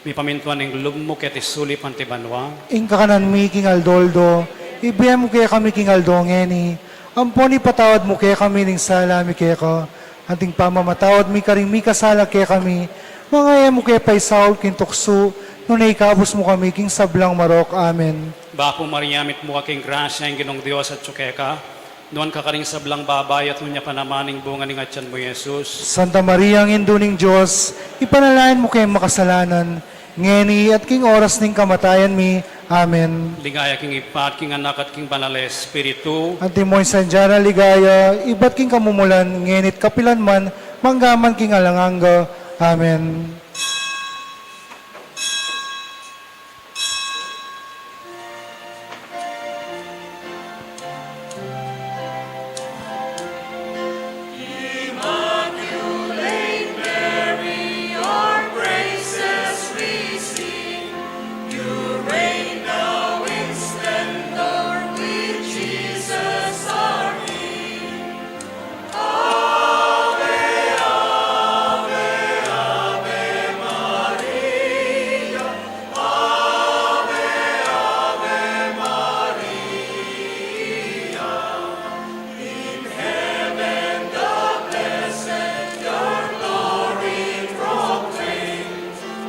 mipamintuan ing lub mu keti sulip anti banua. Ing kakanan mi king aldo-aldo, ibie mu kekami king aldo ngeni, ampon ipatawad mu kekami ning sala mi keka, anting pamamatawad mi karing mikasala kekami, manga e mu ke paisaul king tuksu, nune ikabus mu kami king sablang marok. Amen. Bapu Maria, mitmu ka king grasya, ing Ginung Dios atsu keka, nuan ka karing sablang babai, at nuan ya pa naman ing bunga ning atian mu, Jesus. Santa Maria, Indu ning Dios, ipanalangin mu keng makasalanan, ngeni at king oras ning kamatayan mi. Amen. Ligaya king Ibpa, at king Anak, at king Banal a Espiritu. Antimo ing sadya nang ligaya, ibat king kamumulan, ngeni at kapilan man, mangga man king alang angga. Amen. Immaculate Mary, your praises we sing. You reign now in splendor with Jesus our King. Ave, Ave, Ave Maria. Ave, Ave Maria. In heaven the blessed your glory proclaim.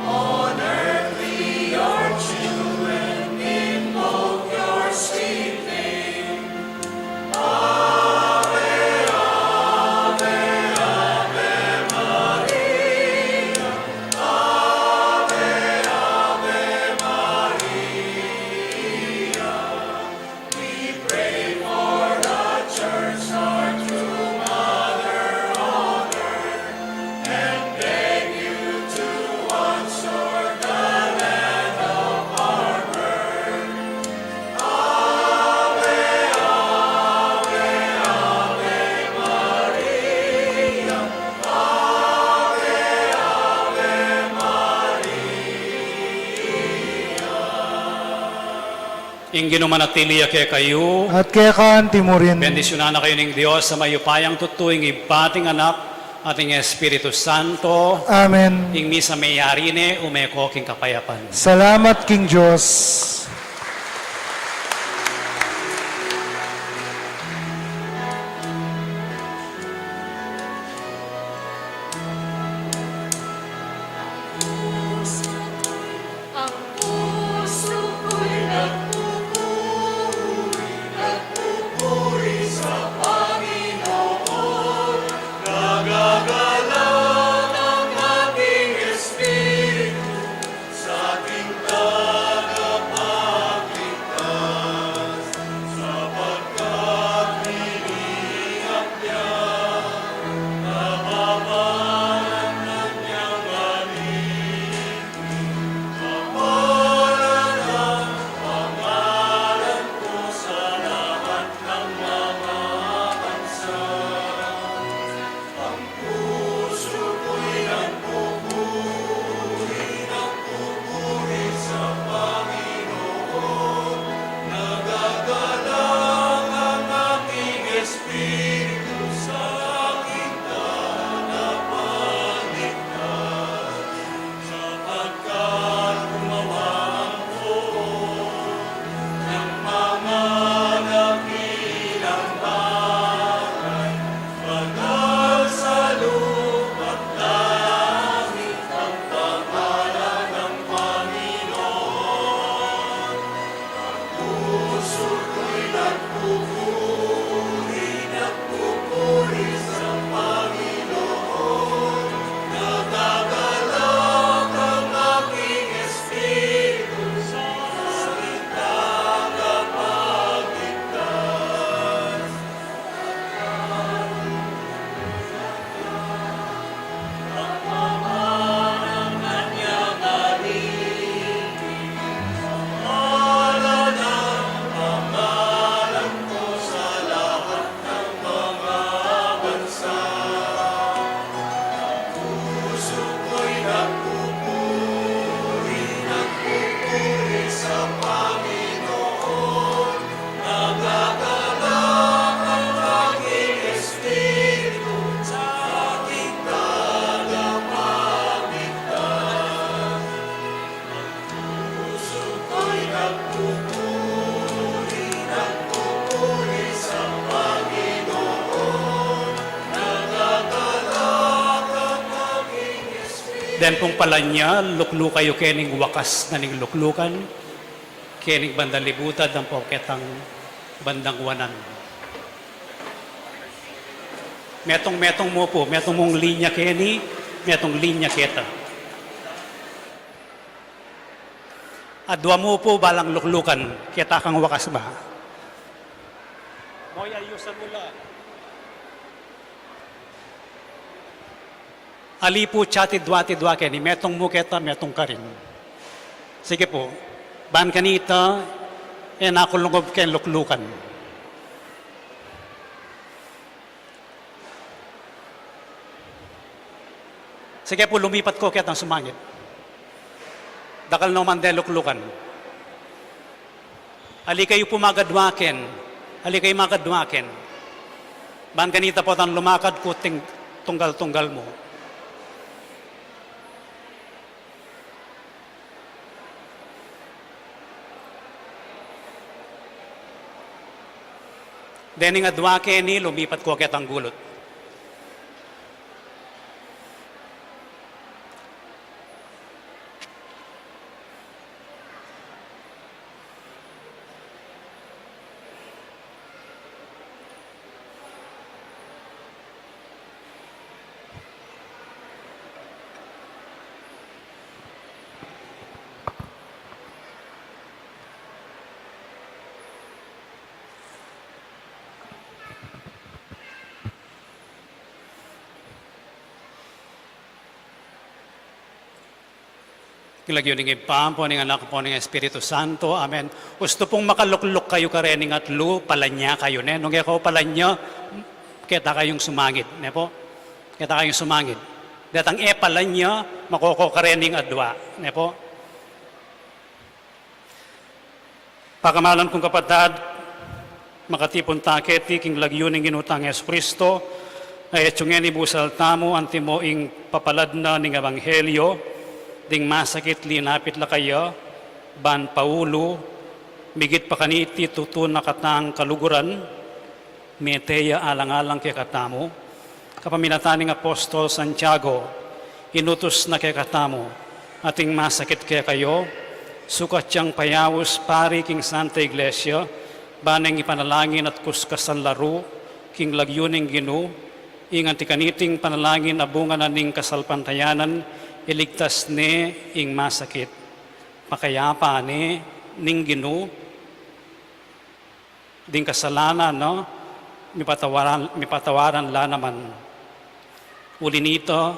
On earth we, your children, invoke your sweet name. Ave, Ave, Ave Maria. Ave, Ave Maria. We pray for the church, our true mother on earth, and beg you to watch o'er the land of our birth. Ave, Ave, Ave Maria. Ave, Ave Maria. Ing Ginu manatili ya kekayu. At keka anti mu rin. Bendisyunan na kayu ning Dios a mayupayang tutu, ing Ibpa, at ing Anak, at ing Espiritu Santo. Amen. Ing misa meyari ne, ume ko king kapayapan. Salamat king Dios. Ang puso ko'y nagpupuri, nagpupuri sa Panginoon. Nagagalak ang aking espiritu sa ating Tagapagligtas. Deng pung palanya, luklukan yu kening wakas na ning luklukan, kening bandang libutad ampo ketang bandang wanan. Metung, metung mu pu, metung mung linya keni, metung linya keta. Adua mu pu balang luklukan, keta kang wakas ba? Moya yu sa mula. Ali pu, atidua, atidua keni, metung mu keta, metung karin. Sige pu, ban kanita, e na ku lungub keng luklukan. Sige pu, lumipat ko ketang sumangid. Dakal no man deng luklukan. Ali kayu pu magadua ken. Ali kayu magadua ken. Ban kanita potang lumakad ku, ting tunggal-tunggal mu. Dening adua keni, lumipat ku ketang gulut. King lagyu ning Ibpa, ampo ning Anak, ampo ning Espiritu Santo. Amen. Ustu pung makalukluk kayu karening atlu, palanya kayu, ne? Nung e kayu palanya, keta kayung sumangid, ne pu? Keta kayung sumangid. Detang e palanya, makoko karening adua, ne pu? Pakamalan kung kapatad, makatipun ta keti king lagyu ning Ginu tang Jesucristo, a e, atiu ngeni busal tamu antimo ing papalad na ning ebanghelyo, ding masakit linapit la kaya, ban paulu, migit pa kaniti tutu na katang kaluguran, mete ya alang-alang kekatamu, kapaminatan ning apostol Santiago, inutus na kekatamu, ating masakit kekayu, sukat yang payaus pari king Santa Iglesia, ban neng ipanalangin at kuskasan la ru, king lagyu ning Ginu, ing anti kaniting panalangin a bunga na ning kasalpantayanan, iligtas ne ing masakit. Pakayapan ne ning Ginu, ding kasalanan na, mipatawaran, mipatawaran la naman. Uli nita,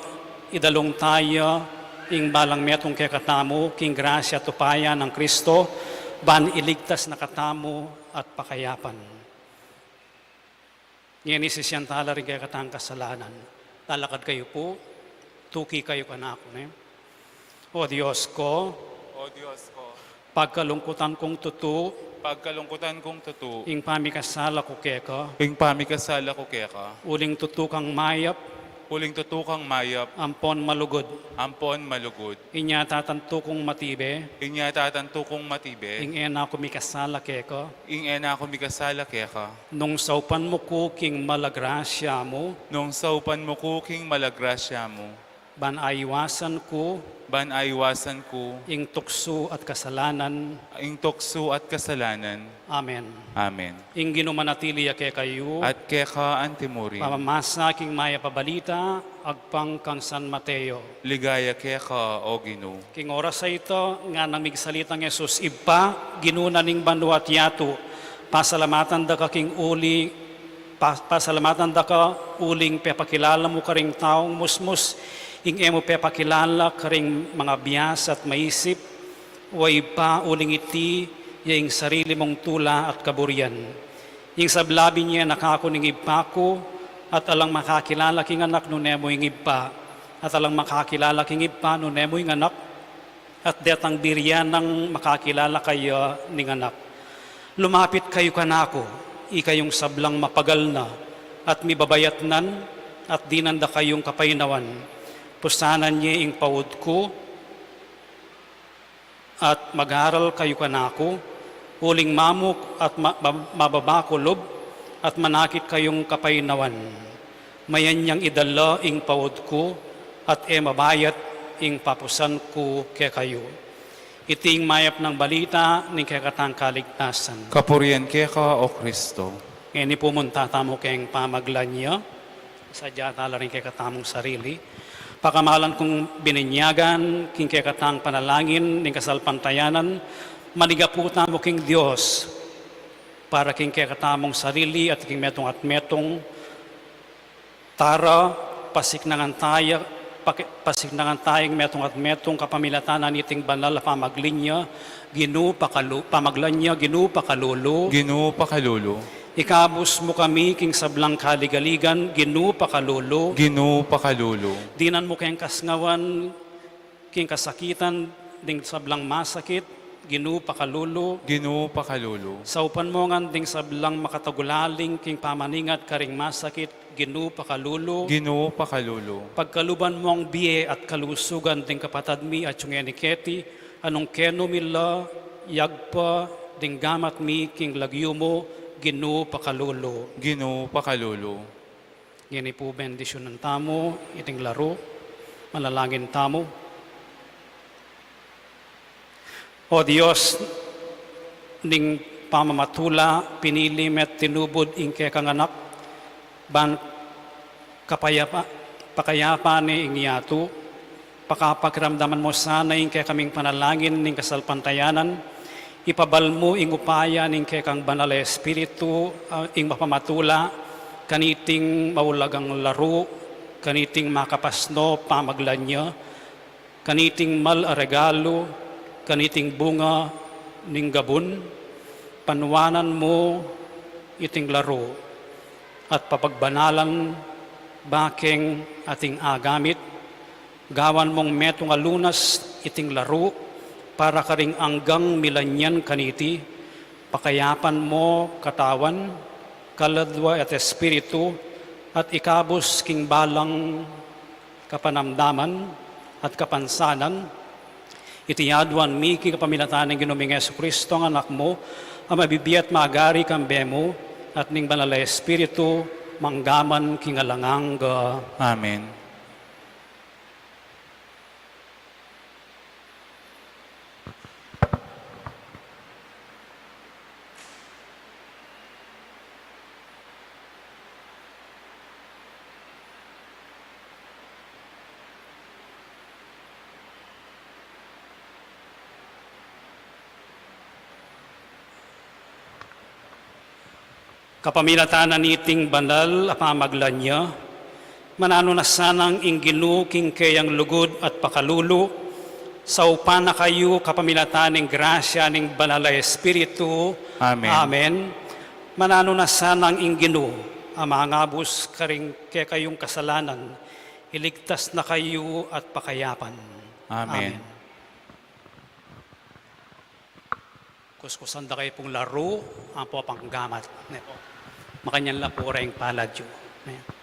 idalung taya ing balang metung kekatamu, king grasya at upaya nang Kristo, ban iligtas na katamu at pakayapan. Ngeni sisian tala ring kekatang kasalanan. Talakad kayu pu, tuki kayu kanaku, ne? O Dios ko, O Dios ko, pagkalungkutan kung tutu, pagkalungkutan kung tutu, ing pamikasala ku keka, ing pamikasala ku keka, uling tutu kang mayap, uling tutu kang mayap, ampon malugud, ampon malugud. Inya tatantu kung matibe, inya tatantu kung matibe, ing e na ku mikasala keka, ing e na ku mikasala keka. Nung saupan mu ku king malagrasya mu, nung saupan mu ku king malagrasya mu, ban aiwasan ku, ban aiwasan ku, ing tuksu at kasalanan, ing tuksu at kasalanan. Amen. Amen. Ing Ginu manatili ya kekayu. At keka antimurin. Pamamasa king mayap a balita agpang kang San Mateo. Ligaya keka, O Ginu. King oras a ita, nganang migsalitang Jesus, Ibpa, Ginu na ning banua at yatu, pasalamatan da ka king uli, pa-, pasalamatan da ka uling pepakilala mu karing taung musmus ing e mu pepakilala karing mangabiasa at maisip, wa Ibpa, uling iti ya ing sarili mung tula at kaburian. Ing sabla binye na kaku ning Ibpa ku, at alang makakilala king Anak nune mu ing Ibpa, at alang makakilala king Ibpa nune mu ing Anak, at detang birian nang makakilala kaya ning Anak. Lumapit kayu kanaku, ikayung sablang mapagal na, at mibabayatnan, at dinan da kayung kapaynawan. Pusanan ye ing paud ku, at mag-aral kayu kanaku, uling mamuk at ma-, ma-, mababa ku lub, at manakit kayung kapaynawan. Mayan yang idala ing paud ku, at e mabayat, ing papusan ku kekayu. Iti ing mayap nang balita ning kekatang kaligtasan. Kapurian keka, O Kristo. Ngeni pumunta tamu keng pamaglan ya, sadya ta la ring kekatamung sarili. Pakamalan kung bininyagan king kekatang panalangin ning kasalpantayanan, manigapu tamu king Dios para king kekatamung sarili at king metung at metung. Tara, pasiknangan taya, paki-, pasiknangan taya ing metung at metung kapamilatan na niting banal a pamaglinya, Ginu pakalu-, pamaglan ya, Ginu pakalulu. Ginu pakalulu. Ikabus mu kami king sablang kaligaligan, Ginu pakalulu. Ginu pakalulu. Dinan mu keng kasngawan king kasakitan ding sablang masakit, Ginu pakalulu. Ginu pakalulu. Saupan mu ngan ding sablang makatagulaling king pamaningat karing masakit, Ginu pakalulu. Ginu pakalulu. Pagkaluban mung bie at kalusugan ding kapatad mi at yung ngeni keti, a nung kenu mi la yagpa ding gamat mi king lagyu mu, Ginu pakalulu. Ginu pakalulu. Ngeni pu bendisyunan tamu iting laru, manalangin tamu. O Dios ning pamamatula, pinili me at tinubud ing kekang Anak, ban kapayapa-, pakayapan ne ing yatu, pakapakiramdaman mu sana ing kekaming panalangin ning kasalpantayanan, ipabal mu ing upaya ning kekang Banal a Espiritu, ah, ing mapamatula, kaniting maulagang laru, kaniting makapasno pamaglan ya, kaniting mal a regalu, kaniting bunga ning gabun, panuanan mu iting laru, at papagbanalan bakeng ating agamit, gawan mung metung a lunas iting laru, para karing anggang milanyan kaniti, pakayapan mu Katawan, Kaladwa at Espiritu, at ikabus king balang kapanamdaman at kapansanan, iti aduan mi king kapamilatan ning Ginu ming Jesucristo, a Anak mu, a mabibie at magari kambe mu, at ning Banal a Espiritu, mangga man king alang angga. Amen. Kapamilatan na niting banal a pamaglan ya, mananu na sanang ing Ginu king keyang lugud at pakalulu, saupan na kayu kapamilatan ning grasya ning Banal a Espiritu. Amen. Amen. Mananu na sanang ing Ginu, a mangabus karing kekayung kasalanan, iligtas na kayu at pakayapan. Amen. Amen. Kuskusan da kayu pung laru, ampo panggamat. Ne pu. Makanyan la pu reng palad yu. Ne.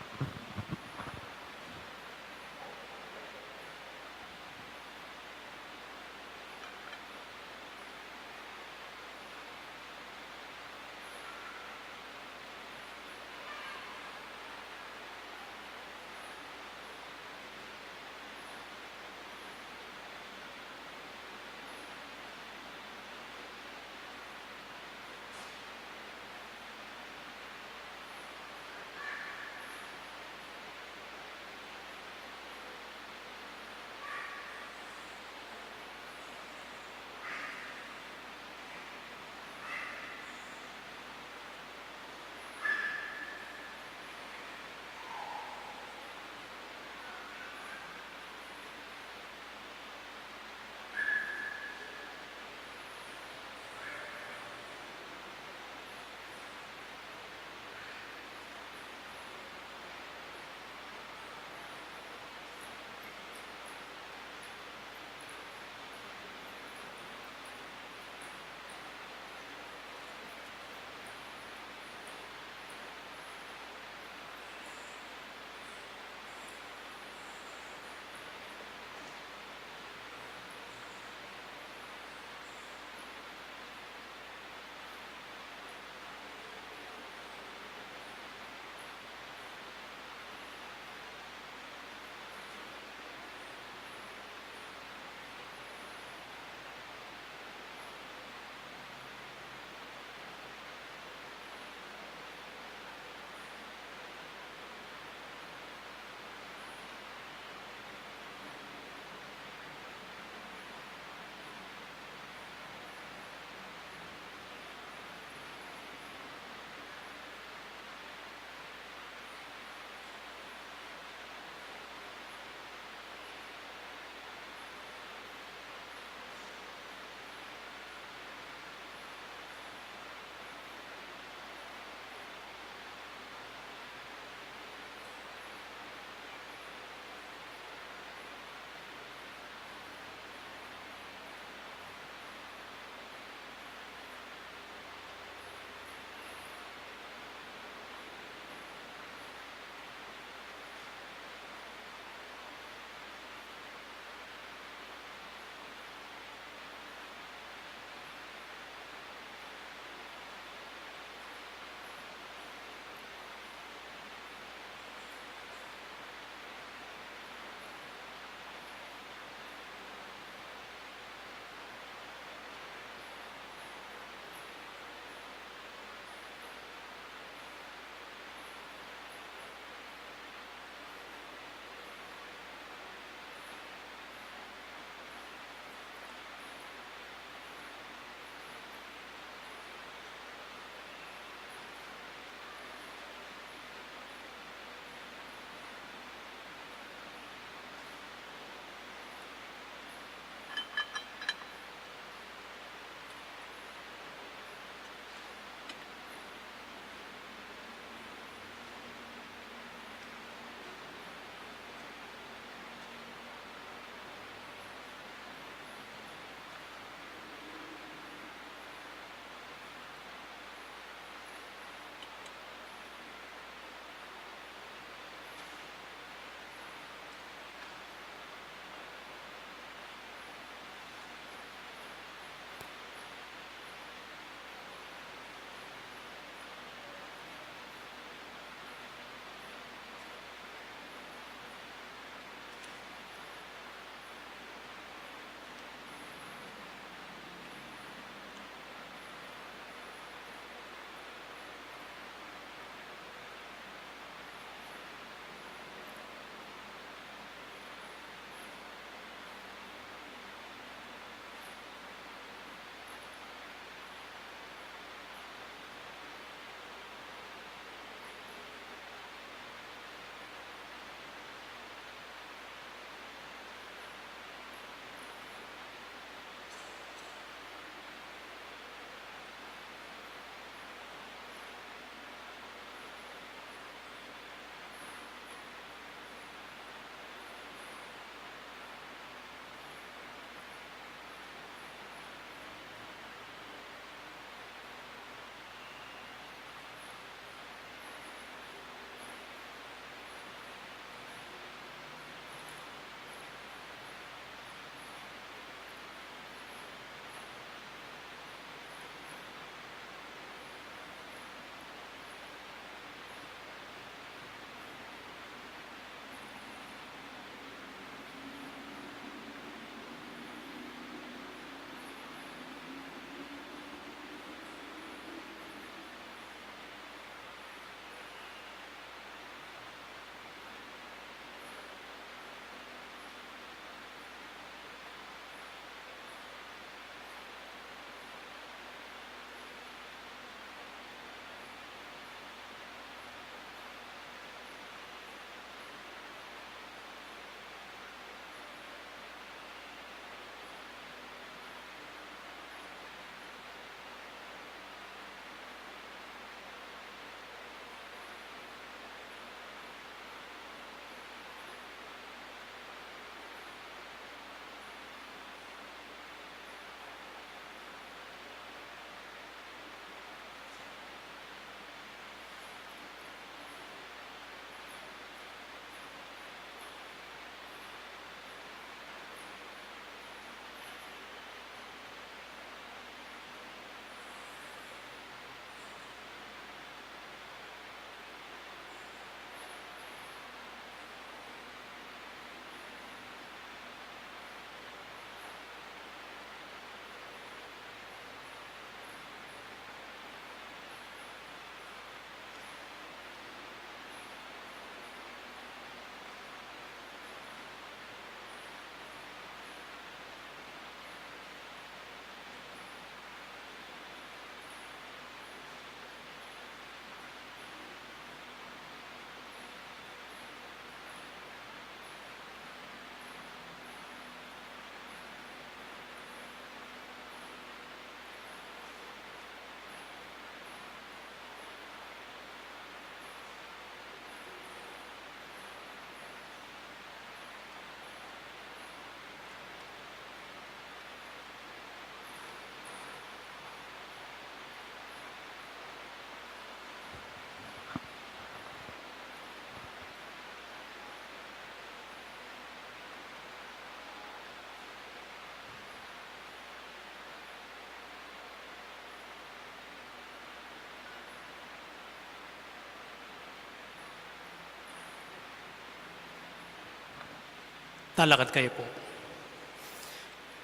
Talakad kayu pu.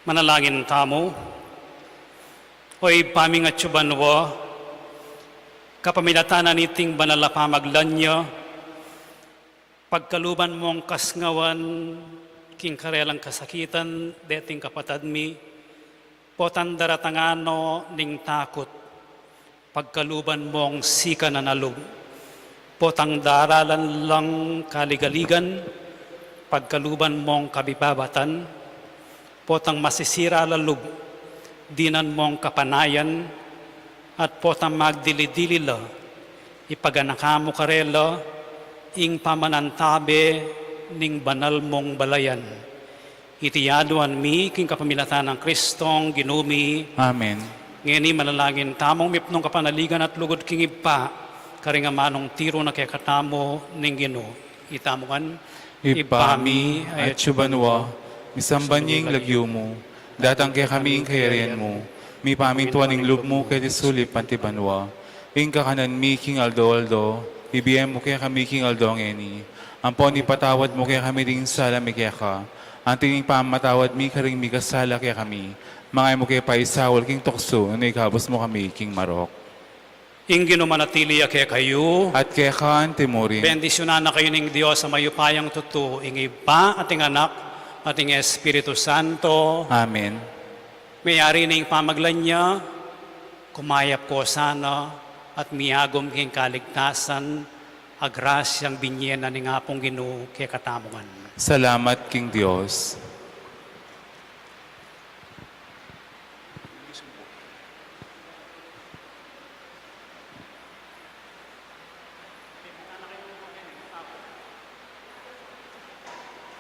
Manalangin tamu. O Ibpa ming atsu banua, kapamilatan na niting banal a pamaglanya, pagkaluban mong kasngawan king karelang kasakitan deting kapatad mi, potang daratangan no ning takut, pagkaluban mong sikanan a lub, potang daralan lang kaligaligan, pagkaluban mong kabibabatan, potang masisira la lub, dinan mong kapanayan, at potang magdili-dili la, ipaganaka mu karela ing pamanantabe ning banal mong balayan. Iti aduan mi king kapamilatan nang Kristong Ginu mi. Amen. Ngeni manalangin tamung mipnung kapanaligan at lugud king Ibpa, karing amanung tiru na kekatamu ning Ginu. Itamu ngan. Ibpa mi, atsu banua, misamban ya ing lagyu mu, datang kekami ing kayarian mu, mipamintuan ing lub mu keti sulip anti banua. Ing kakanan mi king aldo-aldo, ibie mu kekami king aldo ngeni. Ampon ipatawad mu kekami ding sala mi keka, anti ing pamamatawad mi karing mikasala kekami. Manga e mu ke paisaul king tuksu, nune ikabus mu kami king marok. Ing Ginu manatili ya kekayu. At keka anti murin. Bendisyunan na kayu ning Dios a mayupayang tutu, ing Ibpa at ing Anak at ing Espiritu Santo. Amen. Meyari na ing pamaglanya, kumayap ko sana at miagum king kaligtasan, a grasyang binie na ning Apung Ginu kekatamu ngan. Salamat king Dios.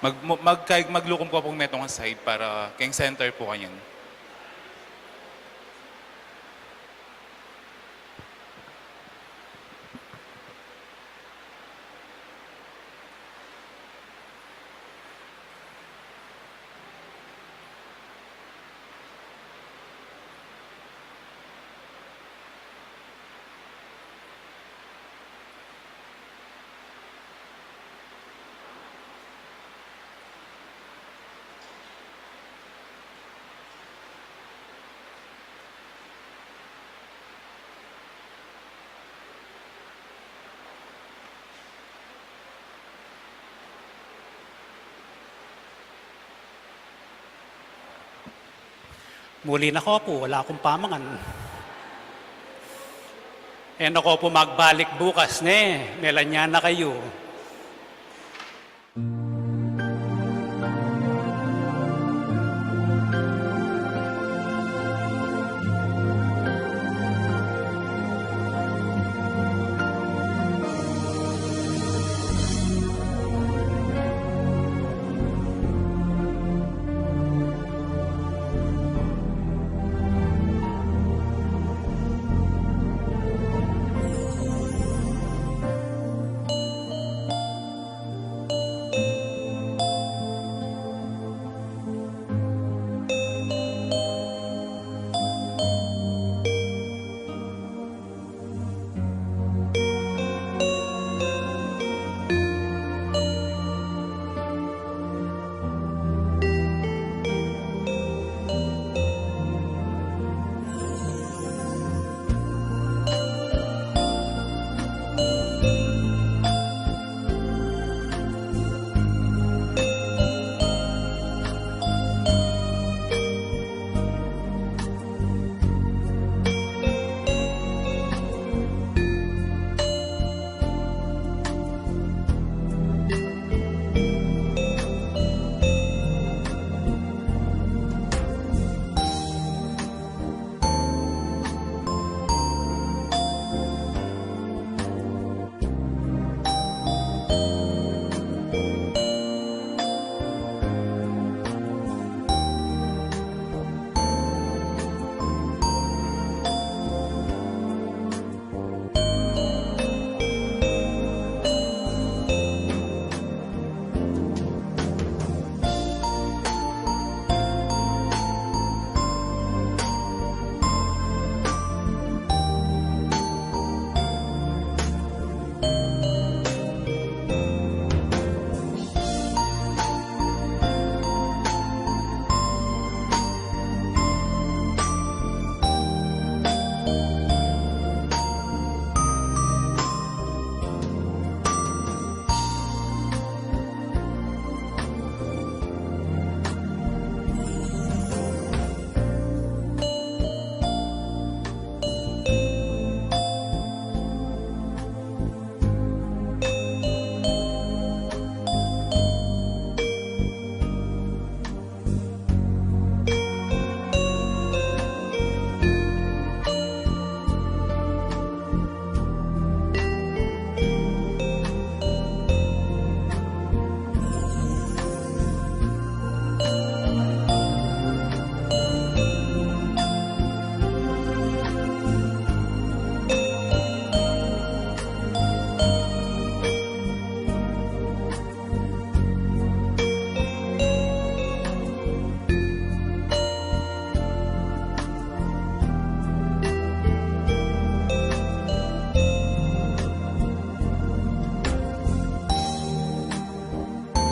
Mag, mag, mag, maglukum ko pung metung a side para keng center po kanyan. Muli na ko pu, wala kung pamangan. E na ko pu magbalik bukas ne, melanya na kayu.